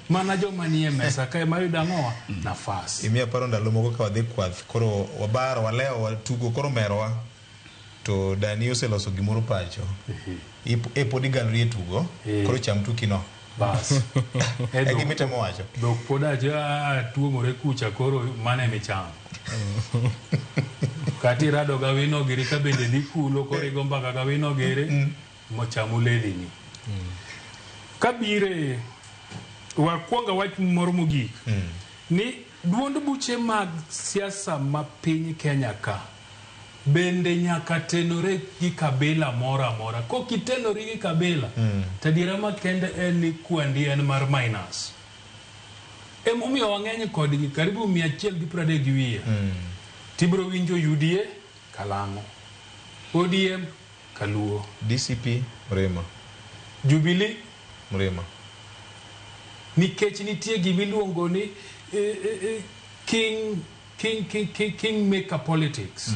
Mana joma nie mesa ka ema yudo ang'o? Nafas. Imiya paro ndalo moko ka wadhi kwath, koro wabaro, walewo, watugo, koro merowa. To dani oseloso gimoro pacho. E pod igalori e tugo, koro cham tukino. Bas. E gima itemo wacho. Dhok pod acha tuomore kucha koro mane michamo. Kata irado ga wino giri ka bende dhi kulo koro igo mbaka ga wino giri mochamo ledhini. Kabire wakwonga wach moro mogik ni duond buche mag siasa ma piny Kenya ka bende nyaka tenore gi kabila moro amora. Kok itenori gi kabila, to adiera makende en ni kwandi en mar minus. Emomiyo wang'eny kodgi karibu 130 gi wiye. Tibiro winjo UDA Kalang'o, ODM Kaluo, DCP Mrema, Jubilee Mrema. Nikech nitie gimiluongo ni king maker politics.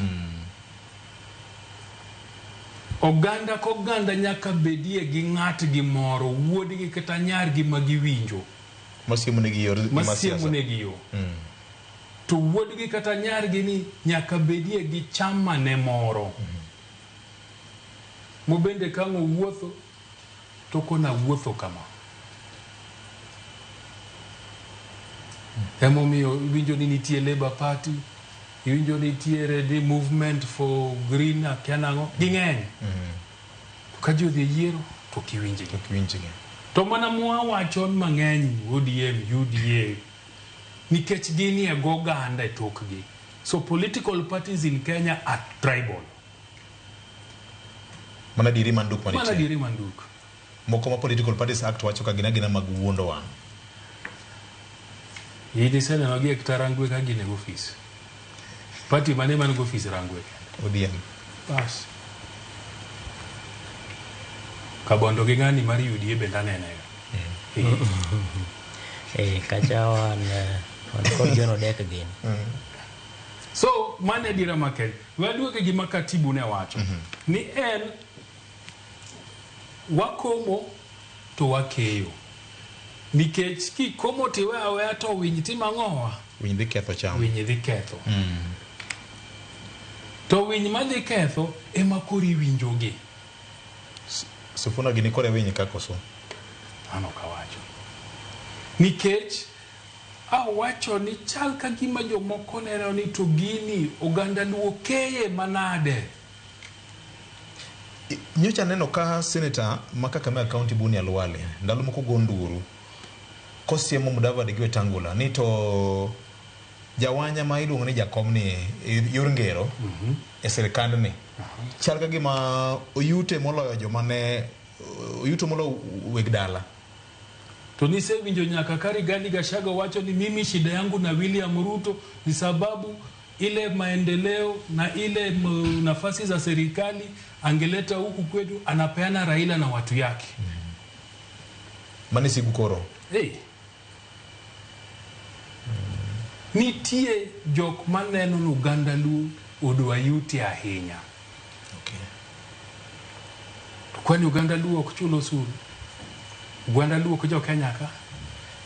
Oganda koganda nyaka bedie gi ng'atgi moro, wuodgi kata nyargi ma giwinjo. Masiemo negi yor masiemo negi yo. To wuodgi kata nyargi ni nyaka bedie gi chama ne moro. Mobende ka ang' owuotho to kona wuotho kama. Emomiyo iwinjo ni nitie Labour Party, iwinjo nitiere ni Movement for Green akia nang'o, ging'eny. To ka ji odhi e yiero to ok iwinjgi. To mana mwawacho mang'eny ODM, UDA, nikech ginie goganda e tokgi. So political parties in Kenya are tribal. Mana dieri manduk manitie. Mana dieri manduk. Moko ma Political Parties Act wacho ka gin agina mag wuondo wang'. In iseneno gi e kata Rangwe ka gin e ofis. Party mane man go ofis Rangwe kende? ODM. Bas. Kabondo gi ng'ani mar UDA bende anene. Kacha wan kod John Odek gini. So mano e dira ma Kenya. Waduoge gima katibu ne wacho. Ni en wakomo to wakeyo. Nikech kikomo tiwe aweya to winy timo ang'owa? Winy dhi ketho cham. Winy dhi ketho. To winy madhi ketho ema koro iwinjogi. Sifuna gini kore winy ka koso? Mano ok awacho. Nikech awacho ni chal ka gima jomoko neno ni to gini oganda Luo keye manade. Nyocha neno ka senator ma Kakamega County Boni Khalwale ndalo moko go nduru kosiemo Mudavadi gi Wetangula ni to jawanya ma iluongo ni jakom ni e yor ngero e sirikandni chal ka gima oyute moloyo joma ne oyuto moloyo weg dala. To nisewinjo nyaka ka Rigathi Gachagua wacho ni mimi shida yangu na William Ruto ni sababu ile maendeleo na ile nafasi za serikali angeleta huku kwetu anapeana Raila na watu yake. Mane sigu koro. Hey. Nitie jok maneno ni oganda Luo odwa yuti ahinya. To kwani oganda Luo ok chul osuru? Oganda Luo ok jo Kenya ka?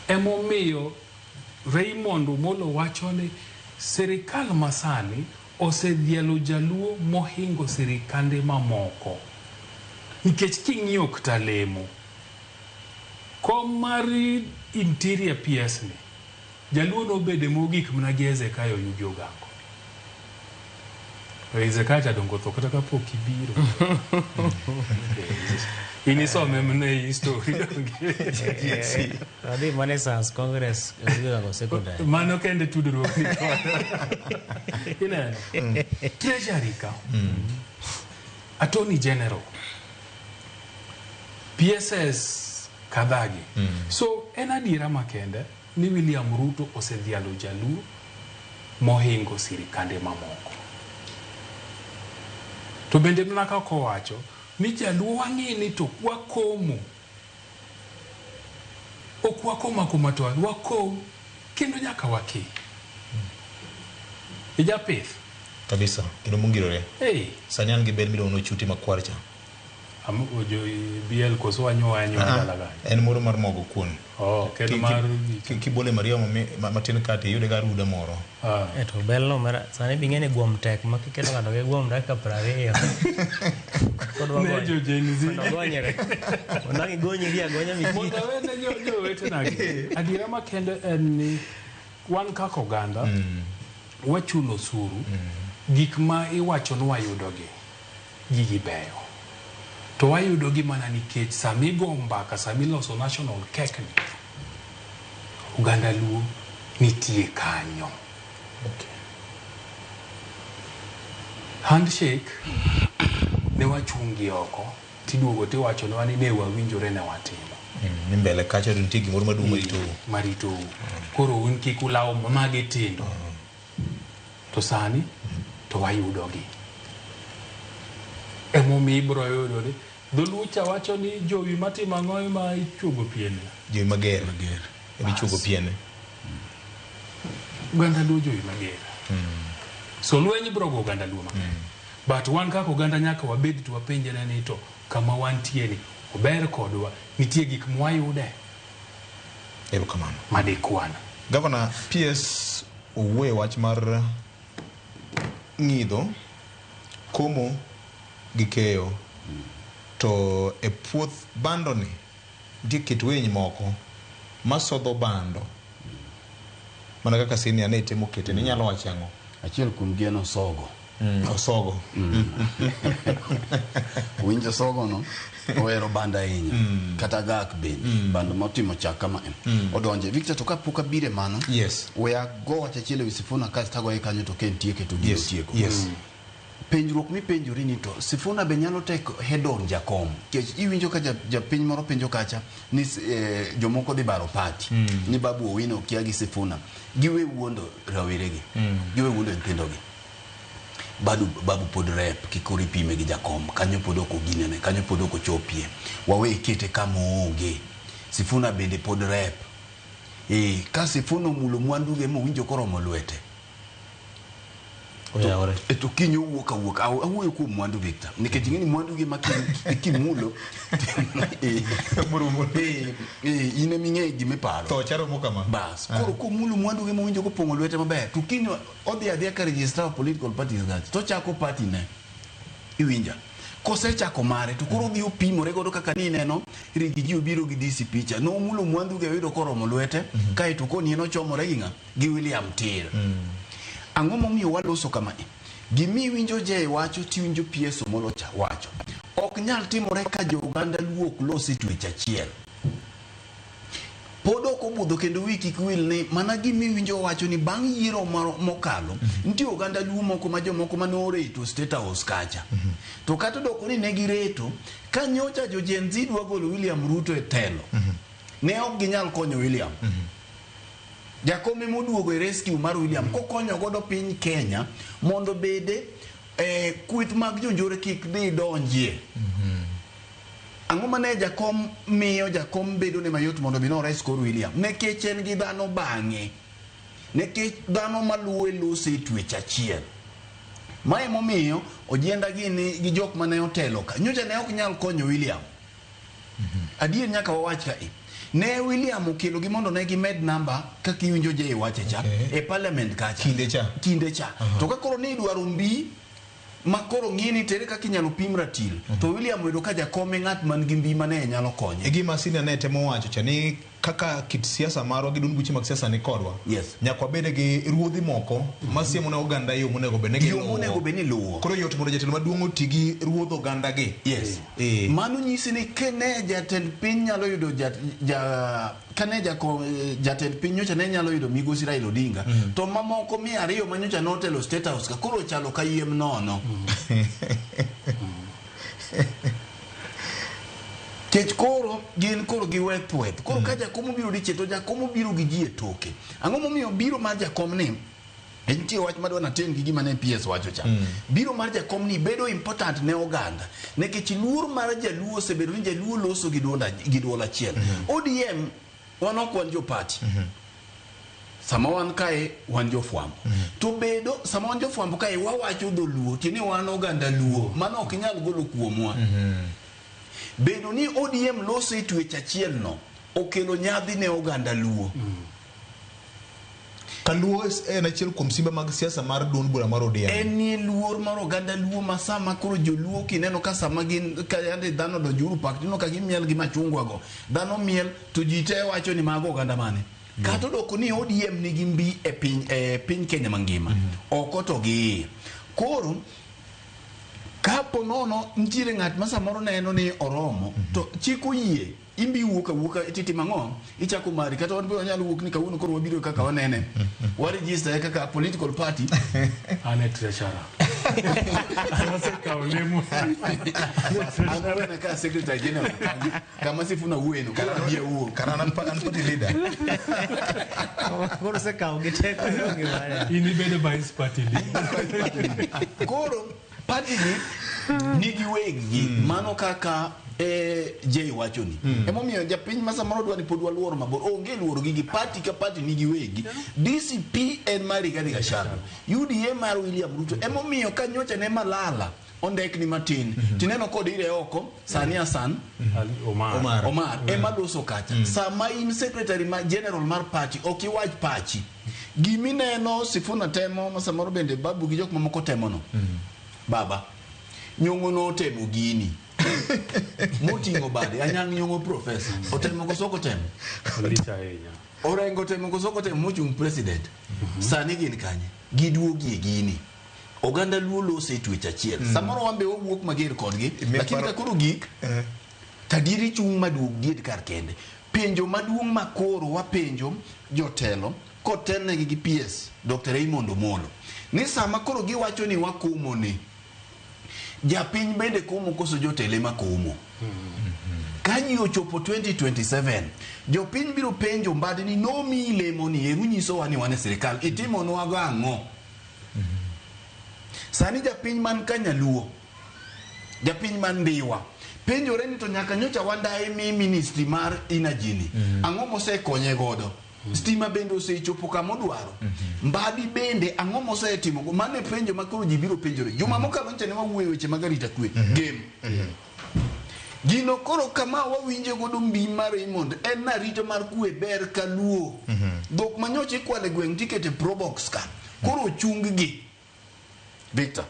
Emomiyo Raymond Omolo wacho ni sirikal masani osedhialo jaluo mohingo sirikande mamoko. Nikech king'iyo kata lemo, kom mar Interior PS ni, jaluo nobede mogik mana gi Hezekiah Oyugi Ogango. To Hezekiah cha dongo tho kata kapok ibiro. In isome mana e history donge. Adhi mana e Science Congress Oyugi Ogango Secondary. Mano kende tudruok ni kode. Ineno? Treasury ka. Attorney General. PSS kadhagi. So en adiera makende ni William Ruto osedhialo jaluo mohingo sirikande mamoko. To bende mana kaka owacho ni jaluo wang'e ni to wakomo. Ok wakom akoma to wakom kendo nyaka wake. Ijapith. Kabisa, kendo mongirore. Hey. Sani an gi bel miluongo ni ochuti makwar cha. BL koso wanyo wanyo dala ga. En moro mar mogo kuon. Oh, kendo mar kibole Maria matin kati iyude ga ruda moro. E to bel no mara sani bing'e ni guom tek ma kiketo ng'ato gi guom dakika 20. Ne jo Gen Z. Gonyre. Onang' igonyri agonya mi. Mondo awene jowetena gi. Adiera makende en ni wan kaka oganda wachulo osuru, gik ma iwacho ni wayudogi gigi beyo. To wayudogi mana nikech sama igo mbaka, sama iloso national cake ni, oganda Luo nitie kanyo. Okay. Handshake ne wachungi oko tiduogo tiwachonwa ni ne wawinjore ne watimo. Ni mbele kacha to nitie gimoro maduong' maritou. Maritou. Koro un kik ulaw magi tindo. To sani to wayudogi. Emomiyo ibiro yudo ni dholuo cha wacho ni jowi matimo ang'o ema ichuogo piene. Jowi mager. Ema ichuogo piene. Oganda Luo jowi mager. So lweny ibiro go oganda Luo mang'eny. But wan kaka oganda nyaka wabed to wapenjre ni to kama wantie ni ober kodwa, nitie gik mwayude. Erokamano. Madikwana. Governor PS owuoyo wach mar ng'idho, komo gi keyo. To e puoth bando ni nitie kit winy moko masodho bando. Mana kaka senior ne temo kete ni inyalo wacho ang'o? Achiel kuom gi en osogo. Osogo. Winjo osogo no ohero bando ahinya. Kata gak bende. Bando motimo chak kama odonje. Victor, to kapok abire mano. Yes. We ago wach achiel ewi Sifuna kasto agoye kanyo to ka en tieke to gino tieko. Yes. Penjruok mipenjori ni to Sifuna be nyalo tek head on jakom. Nikech iwinjo ka japiny moro penjo kacha ni jomoko dhi baro party. Ni Babu Owino okia gi Sifuna. Giwe wuondo raweregi. Giwe wuondo nyithindogi. Babu pod rep kik ipime gi jakom. Kanyo pod ok oginene, kanyo pod ok ochopie. Wawe kete kama oonge. Sifuna bende pod rep. Ka Sifuna omulo mwanduge mowinjo koromo lwete. To kiny owuok awuok. Awuoyo kuom mwandu Victor. Nikech ing'e ni mwandu gi ma kimulo, in ema ing'eyo gima iparo. Tho charomo kama. Bas. Koro komulo mwandu gi mowinjo kopong'o lwete maber, to kiny odhi adhiya ka registrar of political parties gacha, to ochako party ne. Iwinja? Kosechako mare, to koro odhi opimore godo kaka ni ineno, Riggy G obiro gi DCP cha. Nomulo mwandu gi oyudo koromo lwete, kaeto koni en ochomore gi ng'a? Gi William Tir. Ang'o momiyo waloso kama? Gimi winjo Jay wacho tiwinjo PS Omolo cha wacho. Ok nyal timore ka jo oganda Luo ok los e twech achiel. Pod ok obudho kendo wi kik wil ni mana gimi winjo wacho ni bang' yiero mokalo, nitie oganda Luo moko ma jomoko mane oreto State House kacha. To kata odoko ni ne gireto, ka nyocha jo Gen Z dwa golo William Ruto e telo, ne ok ginyal konyo William. Jakom ema oduogo e rescue mar William kokonyo godo piny Kenya mondo bede kweth mag jonjore kik dhi donjie. Ang'o mane jakom miyo jakom bedo ne mayot mondo mi nores kor William? Nikech en gi dhano bang'e. Nikech dhano maluwe lose e twech achiel. Mae momiyo ojienda gini gi jok mane otelo ka. Nyocha ne ok nyal konyo William. Adier nyaka wawach ka. Ne William okelo gi mondo ne gimed namba kaka iwinjo Jay wache cha e parliament kacha. Kinde cha. To ka koro ne idwaro mbi ma koro ng'i ni tere kaka inyalo pim ratil. To William oyudo ka jakom e ng'at man gi mbi mane nyalo konye. E gima senior ne temo wacho cha ni kaka kit siasa marwa gi duond buche mag siasa ni kodwa. Yes. Nyaka wabed gi ruodhi moko masiemo ne oganda yo monego bed ni Yo monego bed ni luwo. Koro yot mondo jatelo maduong' oti gi ruodh oganda gi. Yes. Mano nyisi ni kene jatend piny nyalo yudo kane jatend piny nyocha ne nyalo yudo migosi Raila Odinga, to mamoko 200 ma nyocha notelo State House ka koro chalo ka yiem nono. Kech koro gin koro giwe thweth. Koro ka jakom obiro dichiel to jakom obiro gi ji e toke. Ang'o momiyo biro mar jakom ni nitie wach madwa naten gi gima ne PS wacho cha. Biro mar jakom ni bedo important ne oganda. Nikech luor mar jaluo osebedo ni jaluo loso gi duol achiel. ODM wan ok wan jo party. Sama wan kae wan jofwambo. To bedo sama wan jofwambo kae wawacho dholuo, tiende ni wan oganda luo. Mano ok inyal golo kuomwa. Bedo ni ODM loso e twech achiel no okelo nyadhi ne oganda Luo. Kaluo en achiel kuom simba mag siasa mar duond bura mar ODM. En nie luor mar oganda Luo ma sama koro joluo kineno ka sama gin ka yande dhano odonjo Uhuru Park tineno ka gimiel gi machungwa go. Dhano miel to ji te wacho ni mago oganda mane. Kata odoko ni ODM nigi mbi e piny Kenya mangima. Oko to gi iye. Koro kapo nono nitiere ng'at ma samoro neno ni oromo to chik oyie imbi wuok awuoka titimo ang'o ichako mari kata wan be wanyalo wuok ni kawuono koro wabiro kaka wanene wa register kaka political party. An e treasurer. Asekawo lemo. An awene ka secretary general kanyo kama Sifuna wuoyeno koro abi awuo kara an party leader. Koro osekawo gi teko onge mare. In ibedo vice party leader. Koro party ni nigi weggi mano kaka Jay wacho ni. Emomiyo japiny ma samoro dwa ni pod waluoro mabor onge luoro gigi party ka party nigi wegi. DCP en mar Rigathi Gachagua, UDA mar William Ruto. Emomiyo ka nyocha ne Malala ondekni matin tineno kod ire oko sani Hassan Omar, Omar ema loso kacha. Sama in secretary ma general mar party ok iwach pachi. Gimineno Sifuna temo ma samoro bende Babu gi jok mamoko temo no. Baba Nyong'o notemo gini moting'o bade. Anyang' Nyong'o professor otemo koso ok otemo? Lich ahinya. Orengo otemo koso ok otemo mochung' president? Sani gin kanye? Giduogi e gini. Oganda Luo lose e twech achiel. Samoro wan be wawuok mager kodgi, lakini ka koro gik tadieri chung' maduog died kar kende. Penjo maduong' ma koro wapenjo jotelo kotelnegi gi PS Dr. Raymond Omolo ni sama koro giwacho ni wakomo ni japiny bende komo koso jotelo ema komo? Ka ji ochopo 2027 jopiny biro penjo Mbadi ni nomiyi lemo ni eru nyisowa ni wan e sirikal itimonwa go ang'o? Sani japiny man ka Nyaluo, japiny man Ndiwa penjore ni to nyaka nyocha wandaye mi ministry mar energy ni ang'o mosekonye godo? Stima bende osechopo kama odwaro. Mbadi bende ang'o mosetimo? Mano e penjo ma koro ji biro penjore. Juma mokalo nyocha ne wawuoyo weche mag arita kwe game. Gino koro kama wawinjo godo mbi mar Raymond en na arita mar kwe ber ka Luo. Dhok manyocha ikwalo e gweng' tikete probox ka. Koro ochung gi. Victor.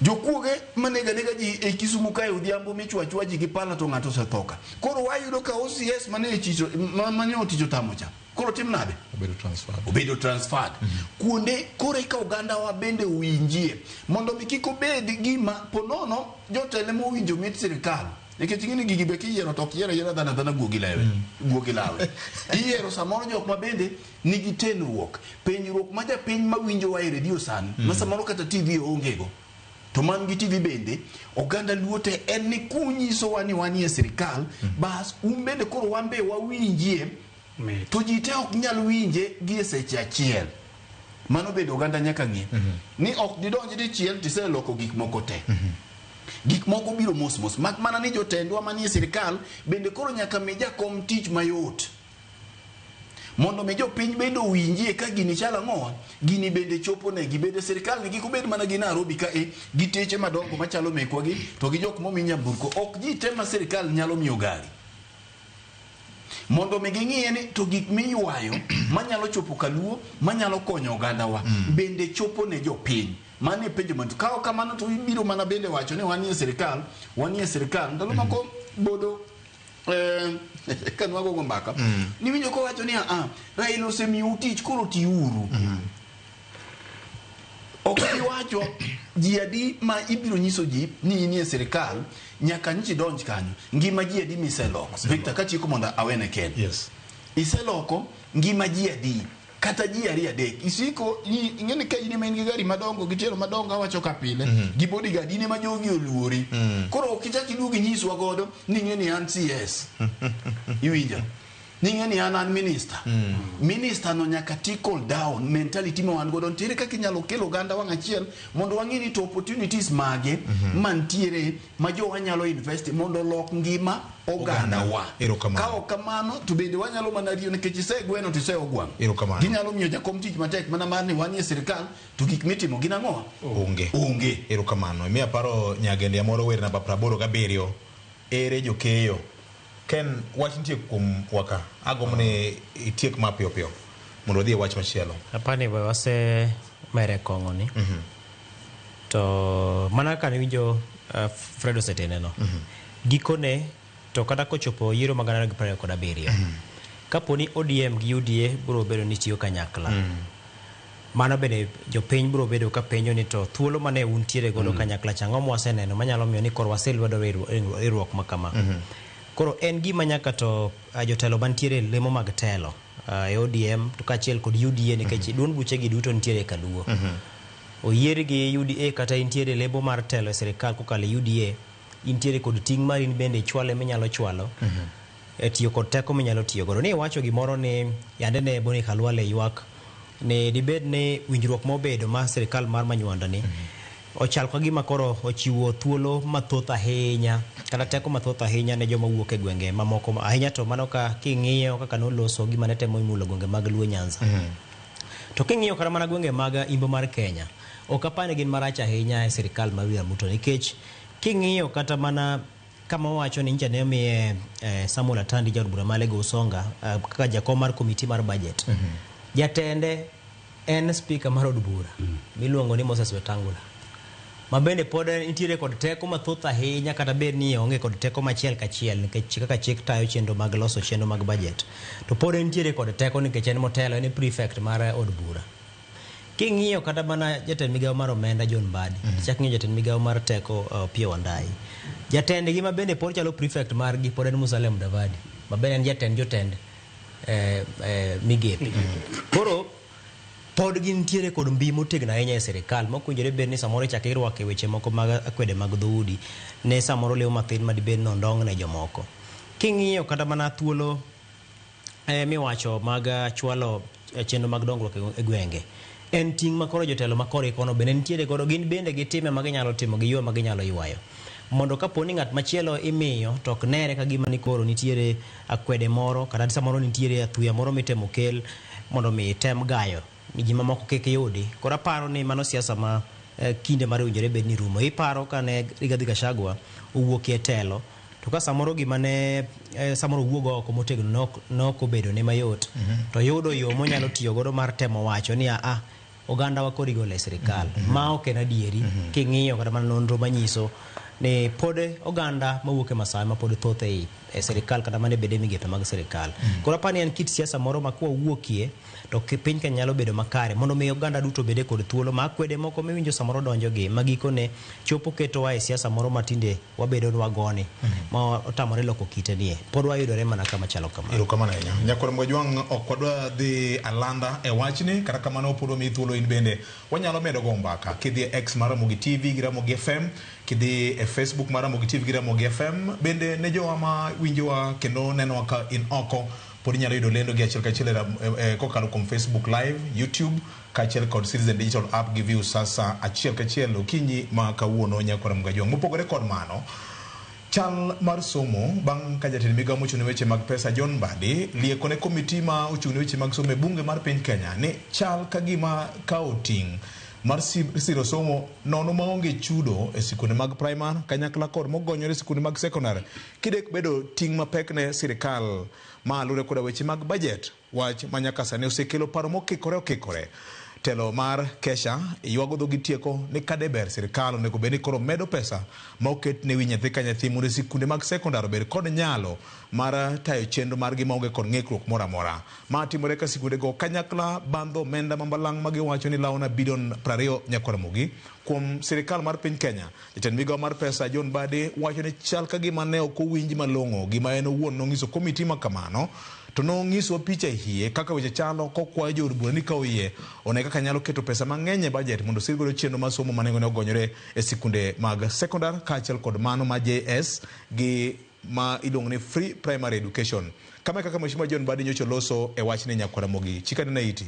Jokuoge manega nega ji e Kisumu kae odhiambo michwa chwa ji gi pala to ng'ato osethoka. Koro wayudo ka OCS mane chicho mane oticho tamo cha. Koro tim nade? Obedo transferred. Obedo transferred. Kuonde koro eka oganda wa bende owinjie mondo mi kik obed gima ponono jotelo mowinjo mit sirikal. Nikech ing'e ni gigi be kiyiero to ok yiero ayiera dhano adhana guogi lewe, guogi lawe. Iyiero samoro jok ma bende nigi tenruok, penjruok ma japiny mawinjowa e redio sani, ma samoro kata TV onge go. To man gi TV bende, oganda Luo te en ni kunyisowa ni wanie sirikal, bas un bende koro wan be wawinjie, to ji te ok nyal winje gi e seche achiel. Mano bende oganda nyaka ng'e ni ok didonj dichiel tiseloko gik moko te. Gik moko biro mos mos, mak mana ni jotendwa manie sirikal bende koro nyaka mi jakom tich mayot mondo mi jopiny bende owinjie ka gini chalo ang'owa, gini bende chopo negi. Bende sirikal ni kik obed mana gi Nairobi ka e gi teche madongo machalo mekwa gi to gi jok momi nyamburko. Ok ji te ma sirikal nyalo miyo gari mondo mi ging'iye ni to gik miywayo manyalo chopo kaluo manyalo konyo ogandawa bende chopo ne jopiny. Mano e penjo mantie. Ka ok kamano to ibiro mana bende wacho ni wanie sirikal, wanie sirikal. Ndalo moko bodo ka nwagogo mbaka niwinjo kowacho ni a Raila osemiyou tich koro tiuru. Ok iwacho ji adi ma ibiro nyiso ji ni inie sirikal nyaka nyocha idonj kanyo. Ngima ji adi miseloko? Victor, kachiko mondo awene Ken. Yes. Iseloko ngima ji adi? Kata ji ariyo adek. Isiko ing'e ni ka in ema in gi gari madongo gi tielo madongo awacho ka pile gi bodyguard in ema jogi oluori. Koro ok ichak iduog inyiswa godo ni ing'e ni an CS. Iwinjo? Ning'e ni an an minister. Minister no nyaka tickle down mentality ma wan godo. Nitiere kaka inyalo kel oganda wang' achiel mondo wang'e ni to opportunities mage mantiere ma jowa nyalo invest mondo olok ngima oganda wa. Erokamano. Ka ok kamano to bende wanyalo mana riyo nikech isegweno to iseogwang'. Erokamano. Ginyalo miyo jakom tich matek mana mar ni wanie sirikal to gik mitimo gin ang'o? Onge. Onge. Erokamano. Imiya paro nyagendia moro wer namba 87. Ere jokeyo. Ken, wach nitie kuom waka. Agombo ni itiek ma piyo piyo mondo wadhi e wach machielo. Apani we wase mere kong'o ni. To mana kaka niwinjo Fred osetene no. Gikone to kata kochopo yiero mag 2027. Kapo ni ODM gi UDA biro bedo ni tiyo kanyakla. Mano bende jopiny biro bedo ka penjo ni to thuolo mane untiere godo kanyakla cha ang'o mwaseneno manyalo miyo ni koro waselwedo riwruok ma kama. Koro en gima nyaka to jotelo mantiere lemo mag telo e ODM to kaachiel kod UDA nikech duond buchegi duto nitiere e kaluo. Oyier gi UDA kata intiere lemo mar telo e sirikal kokalo e UDA, intiere kod ting' mar in bende ichwale minyalo chwalo e tiyo kod teko minyalo tiyo godo. Ni iwacho gimoro ni yande ne Boni Khalwale ywak ni dibed ni winjruok mobedo mar sirikal mar Manywanda ni ochal ka gima koro ochiwo thuolo mathoth ahinya kata teko mathoth ahinya ne joma wuok e gwenge mamoko ahinya to mano ka king'iyo kaka noloso gima ne temo mulo gwenge mag Luo Nyanza. To king'iyo kata mana gwenge mag imbo mar Kenya, ok apar ni gin marach ahinya e sirikal mar William Ruto nikech king'iyo kata mana kama wacho ni nyicha ne omiye Samuel Atandi jaod bura ma Alego Usonga kaka jakom mar komiti mar budget. Jatende en speaker mar od bura miluongo ni Moses Wetangula ma bende pod nitiere kod teko mathoth ahinya kata bed ni onge kod teko machiel kachiel nikech kaka chik tayo chenro mag loso chenro mag budget to pod nitiere kod teko nikech en motelo en prefect mar od bura. King'iyo kata mana jatend migawo mar omenda John Mbadi, chak ng'iyo jatend migawo mar teko Opiyo Wandayi. Jatendgi ma bende pod chalo prefect margi pod en Musalia Mudavadi ma bende en jatend jotend migepe. Koro pod gintiere kod mbi motegno ahinya e sirikal mok owinjore bed ni samoro ichako irwako e weche moko mag akwede mag dhoudi ne samoro lemo mathin ma dibed ni ondong' ne jomoko. King'iyo kata mana thuolo miwacho mag chwalo chenro mag dongruok e gwenge, en ting' ma koro jotelo ma kore kono bende nitiere godo, gin bende gitime ma ginyalo timo gi yo ma ginyalo ywayo. Mondo kapo ni ng'at machielo imiyo to ok nere ka gima ni koro nitiere akwede moro kata samoro nitiere athuya moro mitemo kel mondo mi tem gayo ni ji mamoko kik yudi. Koro aparo ni mano siasa ma kinde mar owinjore bed ni rumo. Iparo kane Rigathi Gachagua owuok e telo to ka samoro gima ne samoro owuog oko motegno ne ok obedo ne mayot to yudo yo monyalo tiyo godo mar temo wacho ni a oganda wa koro igolo e sirikal. Ma ok en adieri king'iyo kata mana nonro manyiso ni pod oganda mawuok e Maasai ma pod thoth e sirikal kata mana e bede migepe mag sirikal. Koro apani en kit siasa moro ma kwa wuokie to piny Kenya nyalo bedo makare mondo mi oganda duto obede kod thuolo ma akwede moko miwinjo samoro donjo gi ma gikone chopo ketowa e siasa moro ma tinde wabedo ni wagoni ma otamore loko kite nie pod wayudore mana kama chalo kama. Erokamano ahinya. Nyakwar Mgajwang' ok wadwa dhi alanda e wachni kata kamano pod wamiyi thuolo in bende wanyalo medo go mbaka kidhi e X mar Ramogi TV gi Ramogi FM, kidhi e Facebook mar Ramogi TV gi Ramogi FM, bende ne jowa ma winjowa kendo nenowa ka in oko pod inyalo yudo lendo gi achiel kachiel kokalo kuom Facebook Live, YouTube kaachiel kod Citizen Digital App gi View sasa achiel kachiel okinyi ma kawuono. Nyakwar Mgajwang'. Mopogore kod mano, chal mar somo bang' ka jatend migawo mochung' ne weche mag pesa John Mbadi lieko ne komiti ma ochung' ne weche mag somo e bunge mar piny Kenya ni chal ka gima kawo ting' mar siro somo nono maonge chudo e sikunde mag primar kanyakla kod mogonyore e sikunde mag sekondar kidek bedo ting' mapek ne sirikal ma luwore koda weche mag budget, wach ma nyaka sani osekelo paro mokikore okikore. Telo mar Kesha ywago dhogi tieko ni kadeber sirikal onego bed ni koro medo pesa ma oket ne wi nyathi ka nyathi mondo sikunde mag sekondar obed kod nyalo mar tayo chenro margi maonge kod ng'ikruok moro amora. Ma timore ka sikunde go kanyakla bandho omenda ma balang' ma giwacho ni lawo na bilion 20 nyakwar Ramogi kuom sirikal mar piny Kenya. Jatend migawo mar pesa John Mbadi wacho ni chal ka gima ne ok owinj malong'o gima en owuon nong'iso komiti ma kamano to nong'iso picha hie kaka weche chalo kokwayo jood bura ni ka oyie one kaka nyalo keto pesa mang'eny e budget mondo osir godo chenro mar somo ma nengone ogonyore e sikunde mag sekondar kaachiel kod mano ma JS gi ma iluongo ni free primary education. Kama e kaka Mheshimiwa John Mbadi nyocha oloso e wachni nyakwar Ramogi. Chika nena iti.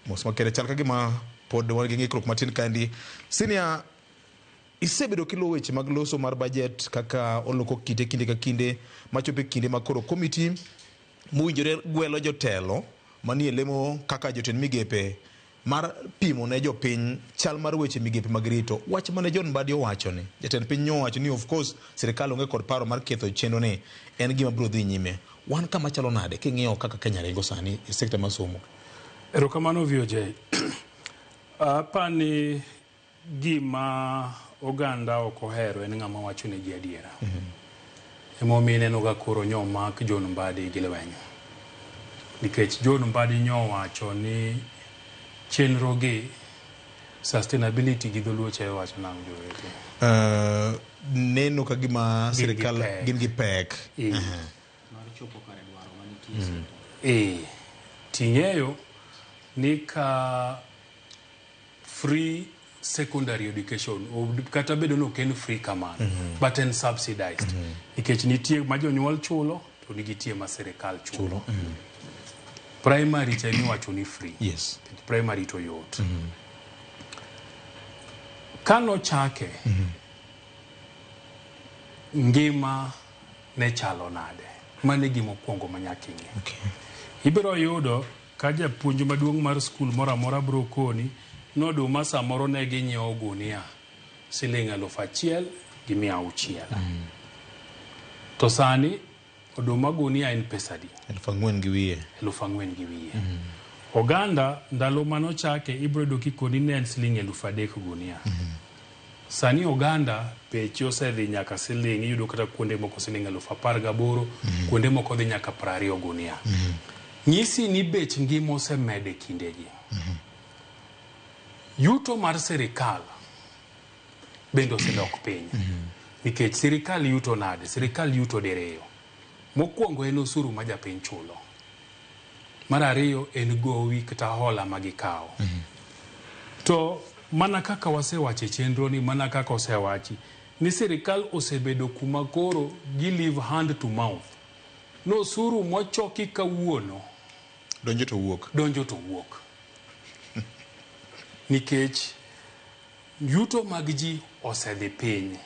Mos makende chal ka gima pod wan gi ng'ikruok matin kaendi. Senior, isebedo kiluwo weche mag loso mar budget kaka oloko kite kinde ka kinde machopo e kinde ma koro komiti mowinjore gwelo jotelo manie lemo kaka jotend migepe mar pimo ne jopiny chal mar weche migepe mag rito. Wach mane John Mbadi owacho ni jatend piny nyowacho ni of course sirikal onge kod paro mar ketho chenro ni en gima biro dhi nyime. Wan kama chalo nade king'iyo kaka Kenya ringo sani e sekta mar somo? Erokamano VOJ. Apani gima oganda ok ohero en ng'ama wacho negi adiera. Emomiyo ineno ga koro nyomak John Mbadi gi lweny. Nikech John Mbadi nyowacho ni chenro gi sustainability gi dholuo cha iwacho nang'o jowete? Neno ka gima Gin gi sirikal pek. gin gi pek. Mar chopo kare dwaro manitie e sekta. Ting'eyo ni ka free secondary education kata bedo ni ok en free kamano but en subsidized nikech nitie ma jonyuol chulo to nitie ma sirikal chulo. Primary cha emiwacho ni free. Yes. Primary to yot. Kanochake ngima ne chalo nade? Mano e gima okwongo ma nyaka ing'e. Ibiro yudo ka japuonj maduong' mar skul moro amora biro koni ni oduma samoro ne ginyiewo gunia siling 1600. To sani oduma gunia en pesa adi? 4,000 gi wiye. 4,000 gi wiye. Oganda ndalo manochake ibiro yudo kikoni ne en siling 3,000 gunia. Sani oganda beche osedhi nyaka siling iyudo kata kuonde moko siling 18,000, kuonde moko dhi nyaka 20 gunia. Nyisi ni bech ngima osemede kindegi. Yuto mar sirikal bende osedok piny. Nikech sirikal yuto nade? Sirikal yuto diriyo. Mokwongo en osuru ma japiny chulo. Mar ariyo en gowi kata hola ma gikawo. To mana kaka wasewacho e chenro ni, mana kaka osewachi, ni sirikal osebedo kuma koro gi live hand to mouth. No osuru mochoki kawuono donjo to wuok. Donjo to wuok. Nikech yuto mag ji osedhi piny.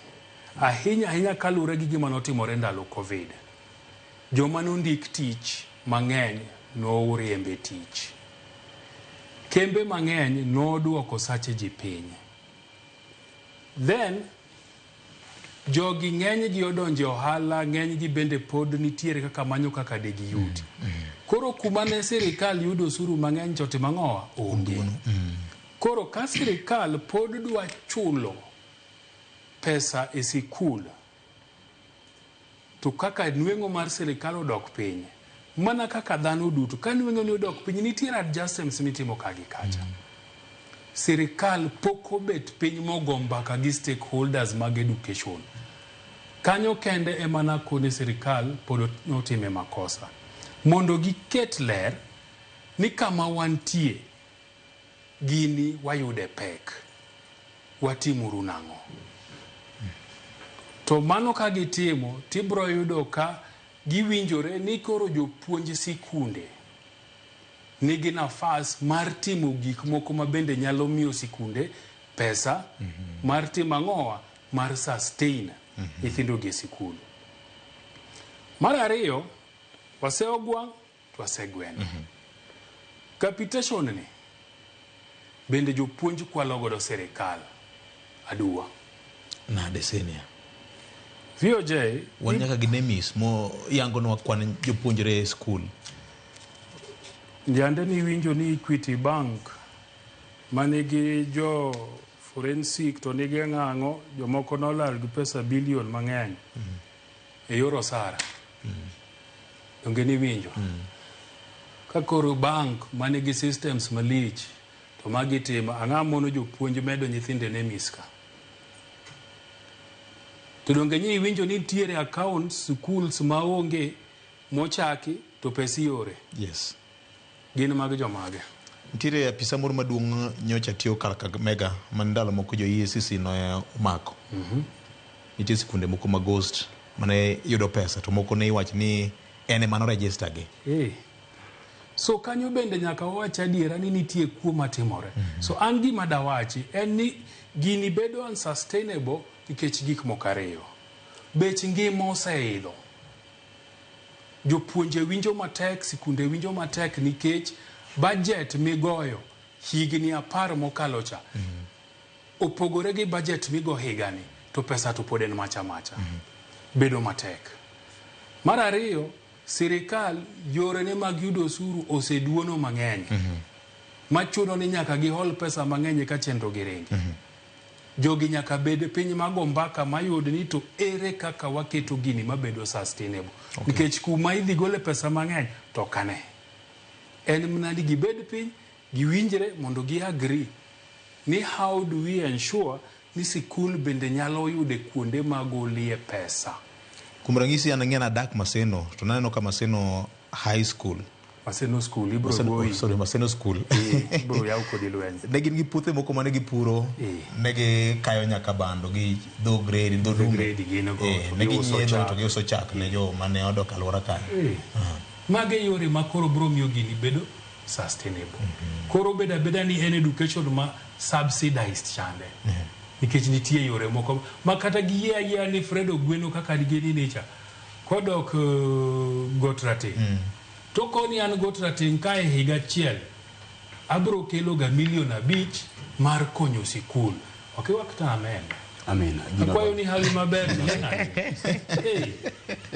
Ahinya ahinya kaluwore gi gima notimore ndalo Covid. Joma nondik tich mang'eny noriembe tich. Kembe mang'eny noduoko sache ji piny. Then jogi ng'eny gi odonje ohala, ng'eny gi bende pod nitiere kaka manyo kaka de giyuti. Koro kuma ne sirikal yudo osuru mang'eny to timo ang'owa? Onge. Koro ka sirikal pod dwa chulo pesa e sikul, to kaka nweng'o mar sirikal odok piny, mana kaka dhano duto, ka nweng'o ni odok piny, nitiere adjustments mitimo ka gi kacha. Sirikal pok obet piny mogo mbaka gi stakeholders mag education. Kanyo kende ema nakone sirikal pod notime makosa. Mondo giket ler ni kama wantie, gini wayude pek. Watimuru nang'o? To mano ka gitimo, tibro yudo ka giwinjore ni koro jopuonj sikunde nigi nafas mar timo gik moko ma bende nyalo miyo sikunde pesa mar timo ang'owa mar sustain nyithindo gi e sikul. Mar ariyo, waseogwang' to wasegweno. Capitation ni bende jopuonj kwalo godo sirikal aduwa. Nade senior? VOJ wan nyaka gi NEMIS mo yangonwa kwan jopuonjre e skul. Jande ni iwinjo ni Equity Bank manigi jo forensic to nigi ng'ang'o jomoko nolal gi pesa bilion mang'eny e yor osara. Donge niwinjo? Ka koro bank manigi systems malich to magi timo ang'a mono jopuonj medo nyithindo e NEMIS ka? To donge nyi iwinjo ni nitiere accounts schools maonge mochaki to pesa iore? Yes. Gin mag jomage? Nitiere apisa moro maduong' nyocha tiyo kar Kakamega man ndalo moko jo EACC ne omako. Nitie sikunde moko ma ghost mane yudo pesa to moko ne iwacho ni en ema no register gi. So kanyo bende nyaka wawach adiera ni nitie kuo matimore. So an gima dawachi en ni gini bedo unsustainable nikech gik moko ariyo. Bech ngima oseidho. Jopuonje winjo matek, sikunde winjo matek nikech budget migoyo higni 10 mokalo cha opogore gi budget migo higani to pesa to pod en macha macha. Bedo matek. Mar ariyo, sirikal yorene mag yudo osuru oseduono mang'eny. Machuno ni nyaka gihol pesa mang'eny eka chenro gi ringi. Jogi nyaka bed piny mago mbaka mayud ni to ere kaka waketo gini mabedo sustainable. Nikech kuma idhi gole pesa mang'eny to ok ane. En mana ni gibed piny, giwinjre mondo gi agree ni how do we ensure ni sikul bende nyalo yude kuonde magolie pesa. Kuom ranyisi an ang'e nadak Maseno to naneno ka Maseno High School. Maseno School ibro goyi. Sorry, Maseno School. Ibro yaw kodi lweny. Ne gin gi puothe moko mane gipuro, ne gikayo nyaka bando gi dho gredi, dho dume. Gredi gin go, to Ne giuso ginyiedho chak. to giuso chak ne jo mane odok alwora kanyo. Mage yore ma koro bro miyo gini bedo sustainable. Koro bedo abeda ni en education ma subsidized chande. Nikech nitie yore moko ma kata giyie ayiea ni Fred Ogweno kaka gini nicha kodok Got Rateng'. To koni an Got Rateng' kae higa achiel abro kelo ga milion 5 mar konyo sikul. Ok iwak to amen. Amen. Akwayo ni hawi maber ni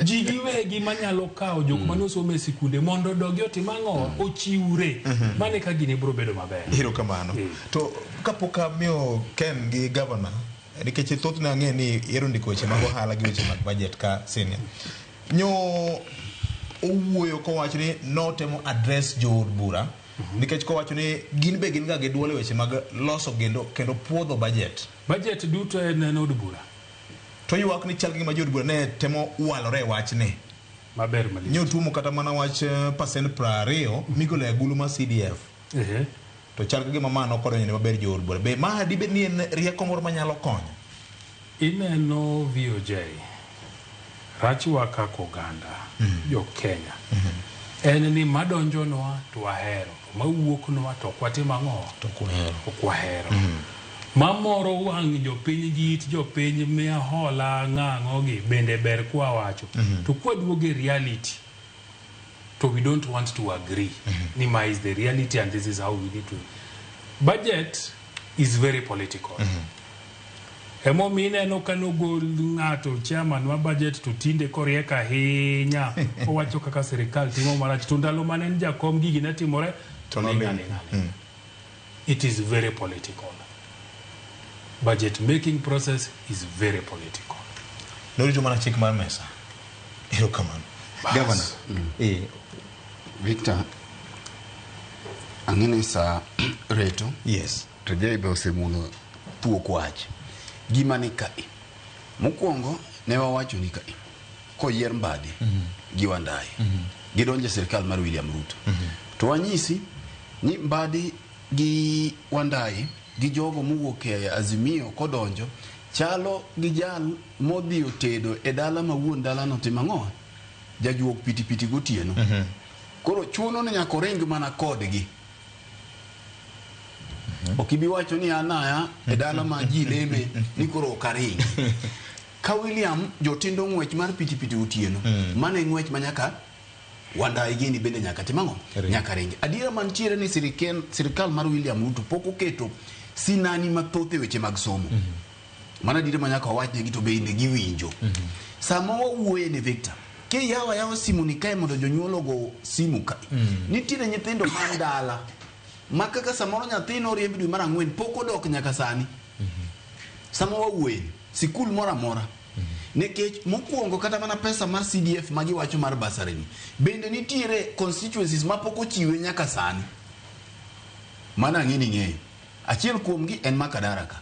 ji giwegi manyalo kawo jok mane osomo e sikunde mondo odogi otim ang'o ochiwre. Mane ka gini biro bedo maber. Erokamano. To kapok amiyo Ken gi governor, nikech thothne ang'e ni ihero ndiko weche mag ohala gi weche mag budget ka senior. Nyo owuoyo kowacho ni notemo address jood bura nikech kowacho ni gin be gin ga gi duol e weche mag loso kendo puodho budget. Budget duto en od bura. To ywak ni chal gi gima jood bura ne temo walore e wachni. Maber malich. Nyo tuomo kata mana wach percent 20 migolo e agulu mar CDF. To chal ka gima ma nokodonjo ne maber jood bura. Be ma dibed ni en rieko moro manyalo konyo? Ineno VOJ, rachwa kaka oganda, jo Kenya, en ni madonjonwa to wahero, to mawuoknwa to ok watim ang'o? Ok wahero. Mamoro wang' jopiny gi it jopiny miya hola ng'ang'o gi bende ber kwawacho. To kwaduogo e reality, to we don't want to agree. Ni ma is the reality and this is how we need to. Budget is very political. Emomiyo ineno ka nogol ng'ato chairman mar budget to tinde koriek ahinya owacho kaka sirikal timo marach to ndalo mane en jakom gigi ne timore to ling' aling'a. It is very political. Budget making process is very political. Norito mana chik mar mesa. Erokamano. Governor. Victor, ang'e ni sa reto. Yes. To Jay be osemulo thuok wach. Gima ni kae. Mokwongo ne wawacho ni kae. Koyier Mbadi gi Wandayi. Gidonjo e sirikal mar William Ruto. To wanyisi ni Mbadi gi Wandayi gi jogo mowuok e Azimio kodonjo chalo gi jal modhi otedo e dala ma wuon dalano timo ang'o? Jajuok pitipiti gotieno. Koro chuno ni nyaka oring mana kodgi. Ok ibi wacho ni an aya e dala ma ji leme ni koro ok aringi. Ka William jotindo ng'wech mar pitipiti otieno, mano e ng'wech ma nyaka Wandayi gini bende nyaka tim ang'o? Nyaka ringi. Adiera mantiere ni sirikal mar William Ruto pok oketo sinani mathoth e weche mag somo. Mano adiera ma nyaka wawachnegi to bende giwinjo. Sama wawuoye ni Victor, kiyawo ayawa simu ni kae mondo jonyuol ogo simu kae. Nitiere nyithindo man dala ma kaka samoro nyathi noriemb dwe mar 4 pok odok nyaka sani. Sama wawuoye ni, sikul moro amora. Nikech mokwongo kata mana pesa mar CDF ma giwacho mar bursary ni, bende nitiere constituencies ma pok ochiwe nyaka sani. Mano ang'e ni ing'eyo. Achiel kuomgi en Makadara ka.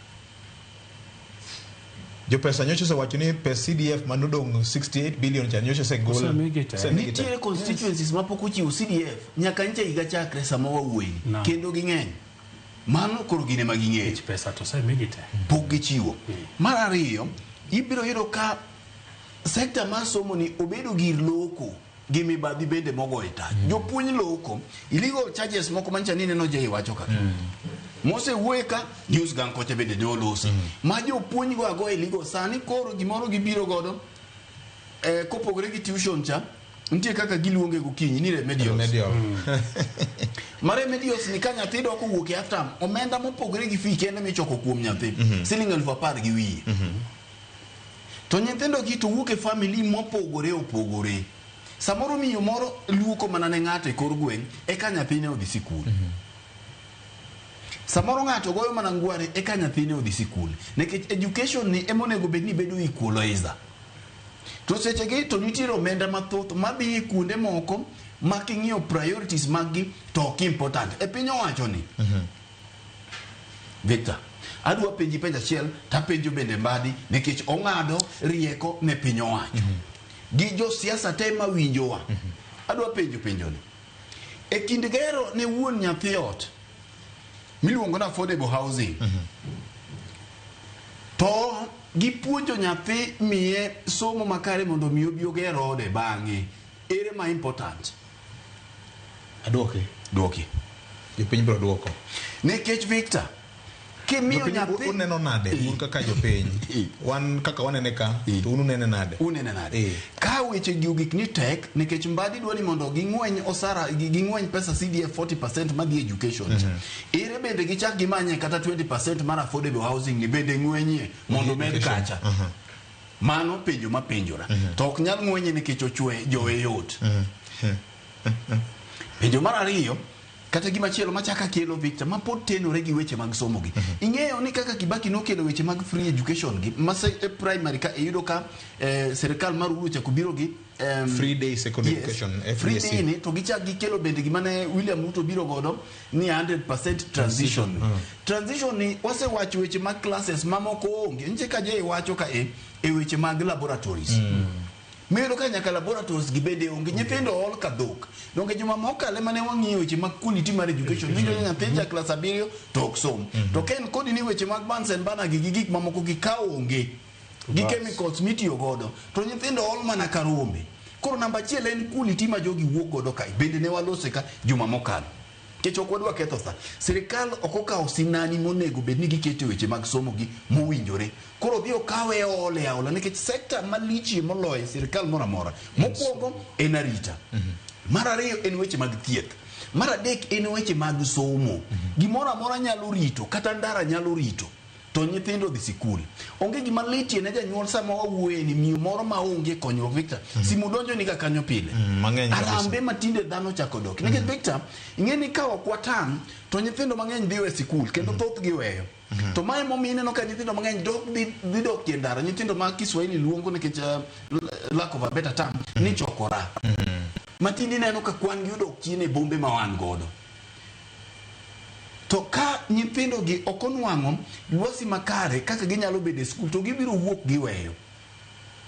Jopesa nyocha osewacho ni pes CDF manodong' 68 billion cha nyocha osegol. Osemigi te. Osemigi te. Nitiere constituencies mapok ochiwo CDF nyaka ncha higa chakre sama wawuoyeni kendo ging'eny. Mano koro gin ema ging'eyo. Pesa to osemigi te. Pok gichiwo. Mar ariyo, ibiro yudo ka sekta mar somo ni obedo gir loko gi mibadhi bende mogoye tach. Jopuonj loko, illegal charges moko mancha ni neno Jay wacho kaka. Mosewuoye ka news gang kocha bende ne olosi. Ma jopuonj go ago illegal sani koro gimoro gibiro godo kopogore gi tuition cha nitie kaka giluonge gokinyi ni remedials. Remedial. Ma remedials ni ka nyathi dok owuok e half term, omenda mopogore gi fee kende michoko kuom nyathi siling 10,000 200. To nyithindo gi to wuok e family mopogore opogore. Samoro miyo moro luoko mana ne ng'ato e kor gweng' eka nyathine odhi sikul. Samoro ng'ato goyo mana ngware eka nyathine odhi sikul. Nikech education ni ema onego bed ni bedo equalizer. To sechegi to nitiere omenda mathoth madhi e kuonde moko ma king'iyo priorities mag gi to ok important. E piny owacho ni Victor, adwa penji penjo achiel tapenjo bende Mbadi nikech ong'ado rieko ne piny owacho. Gi josiasa te mawinjowa. Adwa penjo penjoni. E kind gero ne wuon nyathi ot miluongo ni affordable housing. To gipuonjo nyathi miye somo makare mondo mi obi oger ode bang'e. Ere ma important? Aduoki. Duoki. Jopiny biro duoko. Nikech Victor, kimiyo Jopiny nyathi uneno nade un kaka jopiny? Wan kaka wanene ka to un unene nade? Unene nade? Ka weche gi ogik ni tek nikech Mbadi dwa ni mondo ging'weny osara ging'weny pesa CDF 40% madhi education. Ere bende gichak gimanye kata 20% mar affordable housing ni bende ng'wenyie mondo med kacha. Mano penjo mapenjora. To ok nyal ng'wenye nikech ochwe jowe yot. Penjo mar ariyo kata gimachielo machaka kelo Victor ma pod tenore gi weche mag somo gi. Ing'eyo ni kaka Kibaki nokelo weche mag free education gi ma primary ka iyudo ka sirikal mar Uhuru ochako biro gi Free day secondary education, free FDSE. day ni to gichak gikelo bende gima ne William Ruto biro godo ni 100% transition. Transition ni wasewacho weche mag classes mamoko onge. Nche ka Jay wacho ka e weche mag laboratories. Miyudo ka nyaka laboratories gi bende onge nyithindo ol ka dhok. Donge juma mokalo ema ne wang'iyo weche mag quality mar education. Winjo ni nyathi ja klas 7 to ok som. To ka en kodi ni weche mag Bunsen burner gi gik mamoko gi ka onge gi chemicals mitiyo godo to nyithindo ol mana ka rombe. Koro namba achiel en quality ma jogi wuok godo kae. Bende ne walose ka juma mokalo. Nikech ok wadwa ketho sa. Sirikal ok okawo sinani monego bed ni giketo e weche mag somo gi mowinjore. Koro odhi okawe ole aola nikech sekta malichie moloyo e sirikal moro amora. Mokwongo en arita. Mar ariyo en weche mag thieth. Mar adek en weche mag somo. Gimoro amora nyalo rito kata ndara nyalo rito. To nyithindo dhi sikul. Onge gima litie ne janyuol sama wawuoye ni miyo moro ma onge konyruok Victor. Simu donjo ni ga kanyo pile. Mang'eny kabisa. Arambe matinde dhano chako dok. Nikech Victor, ing'e ni ka ok watang' to nyithindo mang'eny dhi we sikul kendo thothgi weyo. To mae momiyo ineno ka nyithindo mang'eny dok dhi dok e ndara. Nyithindo ma Kiswahili luongo nikech lack of a better term ni chokora. Matinde ineno ka kwan gi odok chien e bombe ma wan godo. To ka nyithindo gi ok onwang'o lwasi makare kaka ginyalo bedo e skul to gibiro wuok giweyo.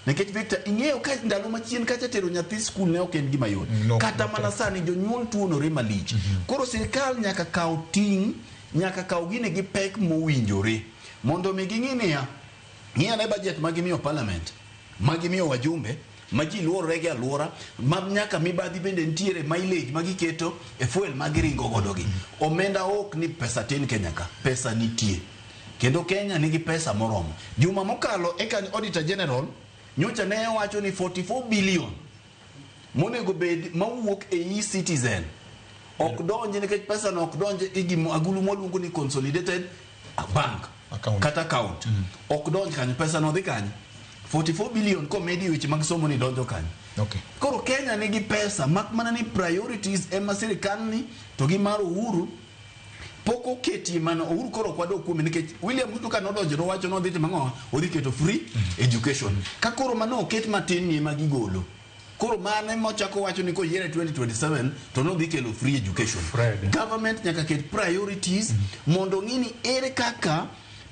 Nikech Victor, ing'eyo ka ndalo machien kacha tero nyathi skul ne ok en gima yot. Kata mana sani jonyuol tuonore malich. Koro sirikal nyaka kaw ting', nyaka kaw gine gi pek mowinjore. Mondo mi ging'i niya, ng'i ane budget ma gimiyo parliament, ma gimiyo wajumbe, ma ji luorore gi aluora, ma nyaka mibadhi bende nitiere mileage ma giketo e fuel ma giringo godo gi. Omenda ok ni pesa tin Kenya ka, pesa nitie. Kendo Kenya nigi pesa moromo. Juma mokalo eka Auditor General nyocha ne owacho ni 44 billion monego bed mawuok e e-Citizen ok donji nikech pesa no ok donj e gimo agulu mwaluongo ni consolidated bank kata account. Ok donj kanyo, pesa no dhi kanyo. 44 billion komedi weche mag somo ni donjo kanyo. Koro Kenya nigi pesa mak mana ni priorities ema sirikal ni to gi mar Uhuru pok oketie mano. Uhuru koro ok wadok kuome nikech William Ruto ka nodonjo nowacho nodhi timo ang'o? Odhi keto free education. Ka koro mano oket matin ni ema gigolo. Koro mano ema ochako wacho ni koyiere 2027 to nodhi kelo free education. Government nyaka ket priorities mondo ng'i ni ere kaka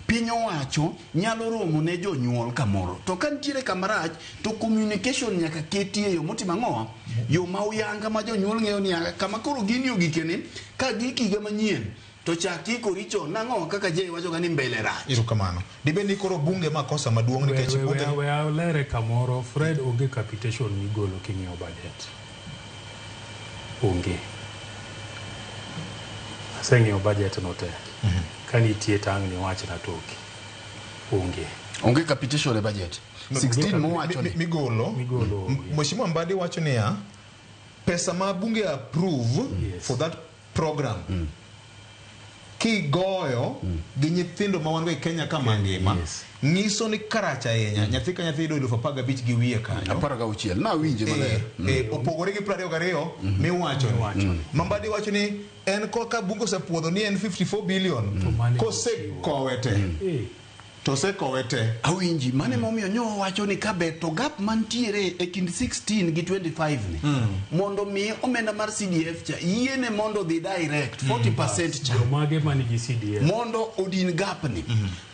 Piny owacho nyalo romo ne jonyuol kamoro. To ka nitiere kamarach to communication nyaka keti e yo motimo ang'owa? Yo ma uyanga ma jonyuol ng'eyo ni kama koro gini ogikeni ka gik higa manyien to chak ikori chon nang'o kaka Jay wacho ga ni mbele rach. Erokamano. Dibed ni koro bunge ma kosa maduong' nikech bunge We alere kamoro, Fred onge capitation migolo king'iyo budget. Onge. Aseng'iyo budget no te. Ka nitie tang' ni wachna toki. Onge. Onge capitation e budget. 16 mowacho ni. Migolo. Migolo. Mheshimiwa Mbadi wacho niya, pesa ma bunge approve for that program kigoyo gi nyithindo ma wan go e Kenya ka mangima nyiso ni karach ahinya nyathi ka nyathi yudo 15,000 gi wiye kanyo 16 nawinje maler. Opogore gi 22 miwacho ni. Ma Mbadi wacho ni en koka bunge osepuodho ni en 54 billion kosekowe te to osekowe te. Awinji mane momiyo nyo wacho ni kaber to gap mantiere e kind 16 gi 25 ni mondo mi omenda mar CDF cha yiene mondo dhi direct 40% cha Jomage manigi CDF. mondo odin gap ni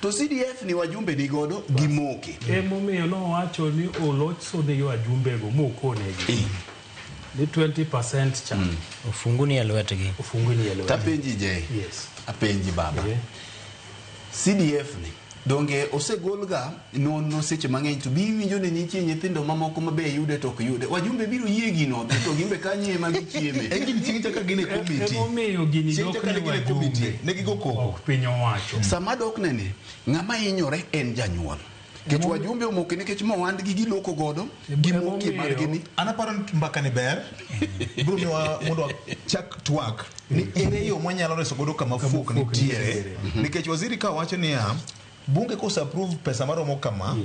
to CDF ni wajumbe ni godo gimoke. Emomiyo nowacho ni oloso ne wajumbego mokonegi ni 20% cha ofungu ni e lwetgi. Ofungu ni e lwetgi. Tapenji Jay. Yes. Apenji baba. CDF ni donge osegolga nonro seche mang'eny to bi iwinjo ni nitie nyithindo mamoko ma be yude to ok yude. Wajumbe biro yie gino to gimbe kanye ema gichieme. En gini chieng' chaka gin e committee. Emomiyo gini Chieng' dok chaka ne ne gin e committee. wajumbe. Ne gigo koko. Ok piny owacho. Sama dokne ni ng'ama hinyore en janyuol. Nikech wajumbe omoke nikech mowandgi giloko godo gimokie margi ni. An aparo ni mbaka ni ber biro miwa mondo wachak twak ni ere yo mwanyalo reso godo kama fuok nitiere nikech waziri ka wacho niya bunge kose approve pesa maromo kama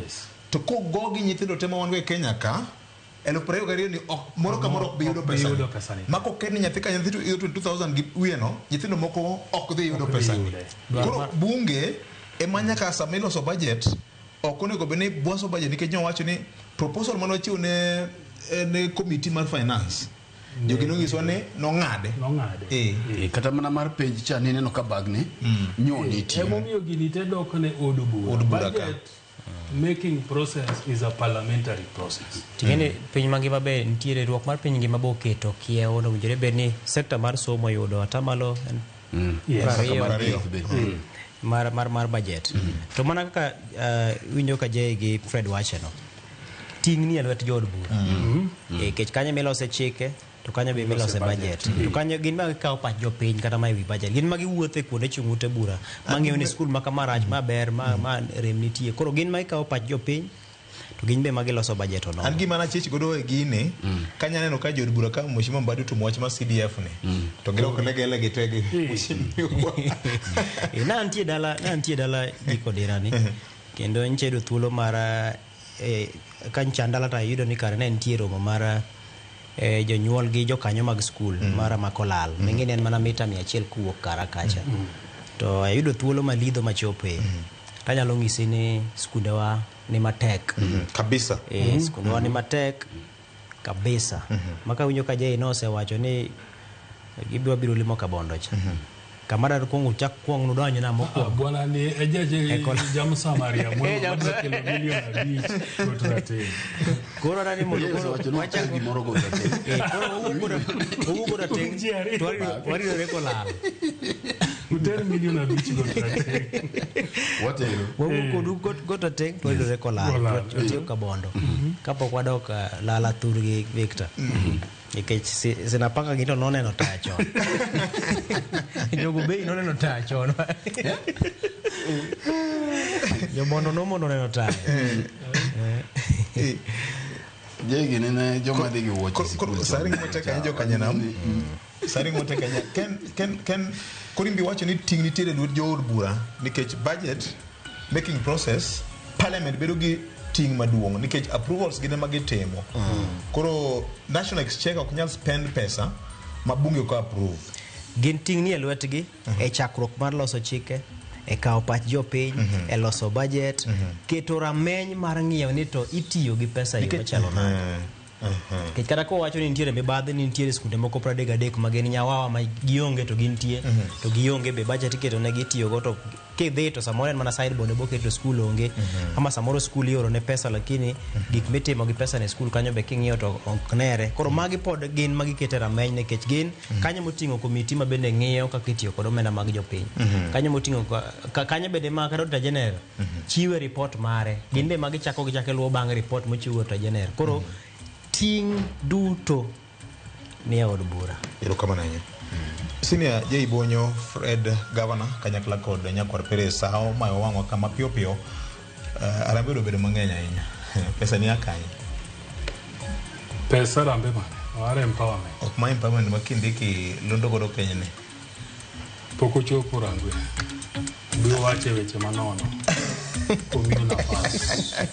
to kogo gi nyithindo te ma wan go e Kenya ka 2022 ni ok moro ka moro ok bi yudo pesa ni ma koket ni nyathi ka nyathi to yudo 22,000 gi wiye no nyithindo moko ok dhi yudo pesa ni koro bunge ema nyaka sama iloso budget ok onego bed ni bwaso budget nikech nyowacho ni proposal mane wachiwo ne ne committee mar finance jogi nonyisowa ni nong'ade nong'ade Kata mana mar penj cha nineno ka bagni nyo nitie. Emomiyo gini te dok ne od bura. Od bura ka. Budget making process is a parliamentary process. Ting'eni piny mangima be nitiere riwruok mar piny ngima be oketo kiewo nowinjore bed ni sekta mar somo yudo atamalo en Yes. 20 mar budget. To mana kaka winjo ka Jay gi Fred wacho no, ting' ni e lwet jood bura. Nikech kanyo milose chike to kanyo be milose budget. To kanyo gin ma gikawo pach jopiny kata ma ewi budget. Gin ma giwuotho e kuonde chung' ute bura mang'eyo ni skul ma kama rach, ma ber, ma rem nitie. Koro gin ma gikawo pach jopiny to gin be ma giloso budget onogo. An gima nachich godo e gini kanya neno ka jood bura ka Mheshimiwa Mbadi otumo wach mar CDF ni to girwako legele gi tegi Mheshimiwa. Na nitie dala giko dira ni kendo nyicha yudo thuolo mar ka nyicha an dala to ayudo ni kare ne nitie romo mar jonyuol gi jokanyo mag skul mara Makolal. Ming'e ni en mana mita 100 kowuok kara kacha. To ayudo thuolo malidho machope. Tanyalo ng'isi ni skundewa ni matek. Kabisa. Skundewa ni matek kabisa. Maka winjo ka Jay nosewacho ni gibiro biro limo Kabondo cha. Kama dar kuongo chak kuong nudonjo na mokwongo. Bwana ni ejeje jam Samaria mwema madwa kelo milion 5 to rateng. Koro nani mondo Yesu wacho ni wachak gimoro go rateng. Koro owuok rateng to waridore kolal. Uter milion 5 go rateng. Watero. Wawuok kodu go rateng to waridore kolal. Kolal. Watieko Kabondo. Kapok wadok lala thurgi Victor. Nikech sinapanga gi to noneno taya chon. Jogo bei noneno taya chon. Jomondo nomondo neno taya. Jegi nene joma dhi gi wuoche sikul. Sani gima tek ahinya jokanyanam. Sani gima tek ahinya. Ken Korimbi wacho ni ting' nitiere e lwet jood bura nikech budget making process parliament bedo gi ting' maduong' nikech approvals gin ema gitimo. Koro National Exchequer ok nyal spend pesa ma bunge ok approve. Gin ting' ni e lwetgi e chakruok mar loso chike, e kawo pach jopiny, e loso budget, keto rameny mar ng'iyo ni to itiyo gi pesa e yo machalo nade. Nikech kata kowacho ni nitiere mibadhi ni nitiere skunde moko 33 ma gin nyawawa ma gionge to gintie to gionge be budget iketo ne gitiyogo to kidhi to samoro en mana sideboard eboket to skul onge ama samoro skul ioro ne pesa lakini gik mitimo gi pesa ne skul kanyo be king'iyo to ok nere. Koro magi pod gin ma giketo e rameny nikech gin kanyo moting'o komiti ma bende ng'iyo kaka itiyo kod omenda mag jopiny. Kanyo moting'o kanyo bende ma kata Auditor General chiwe report mare. Gin be ma gichako gichako luwo bang' report mochiw Auditor General. Koro ting' duto ni e od bura. Erokamano ahinya. Senior J Bonyo, Fred Governor, kanyakla kod Nyakwar Perez, sa omayo wang'wa kama piyo piyo. Harambee obedo mang'eny ahinya. Pesa ni a kanye? Pesa harambee mane? Mar empowerment. Ok ma empowerment ma Kindiki lundo godo piny ni. Pok ochopo Rangwe. Biro wacho e weche manono. Omiyo nafas.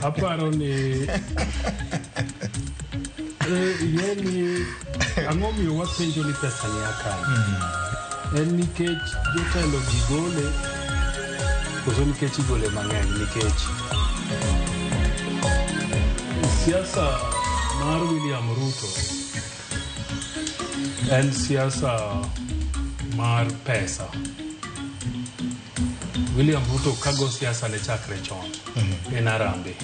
Aparo ni ing'e ni ang'o miyo wapenjo ni pesa ni a kanye? En nikech jotelo gi gole koso nikech igole mang'eny nikech siasa mar William Ruto en siasa mar pesa. William Ruto kago siasa ne chakre chon en Harambee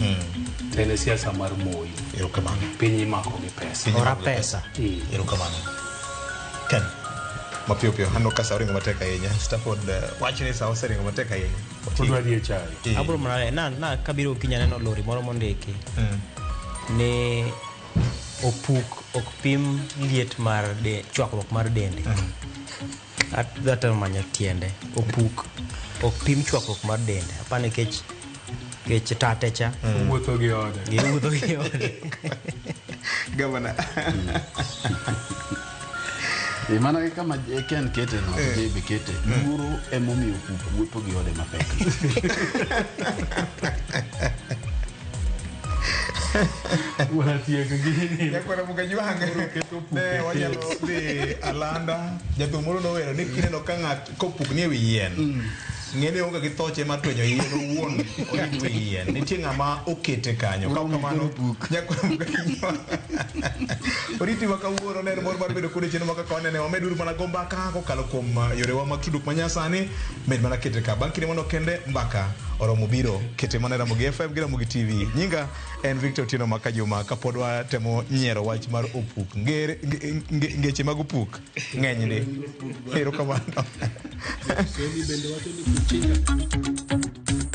to en e siasa mar Moi. Erokamano. Piny imako gi pesa. Piny imako gi pesa. Erokamano. Ken, mapiyo piyo, aneno ka sa oringo matek ahinya. Stafford wacho ni sa oseringo matek ahinya. Odwa dhi e chai. Abro mana na kabiro okinyi aneno lori moro mondiki ni opuk ok pim liet mar de, chwakruok mar dende. Adwa manyo tiende. Opuk ok pim chwakruok mar dende. Apa nikech kech tate cha. Wuotho gi ode. Giwuotho gi ode. Governor. E mana gi kama Ken kete no, Jay be kete. Luoro emomiyo opuk wuotho gi ode mapek. Wanatieko gini. Nyakwara Mugajwang' ne wanyalo dhi alanda. Jathum moro nowero ni kineno ka ng'at kopukni e wi yien, ng'e ni oonge gi thoche mar twenyo yien owuon orit wi yien. Nitie ng'ama okete kanyo. Ka ok kamano, Nyakwara Mugajwang' oriti ma kawuono ne en mor mar bedo kode chenro ma kaka wanene. Wameduru mana go mbaka kokalo kuom yorewa mag tudruok manyasani. Med mana kete ka. Bang' kinde mano kende mbaka oromo biro. Kete mana e Ramogi FM gi Ramogi TV. Nyinga en Victor Otieno Makajuma kapod watemo nyiero wach mar opuk. Ngeche mag opuk ng'eny ndi. Erokamano. Swahili bende wacho ni kuchinja.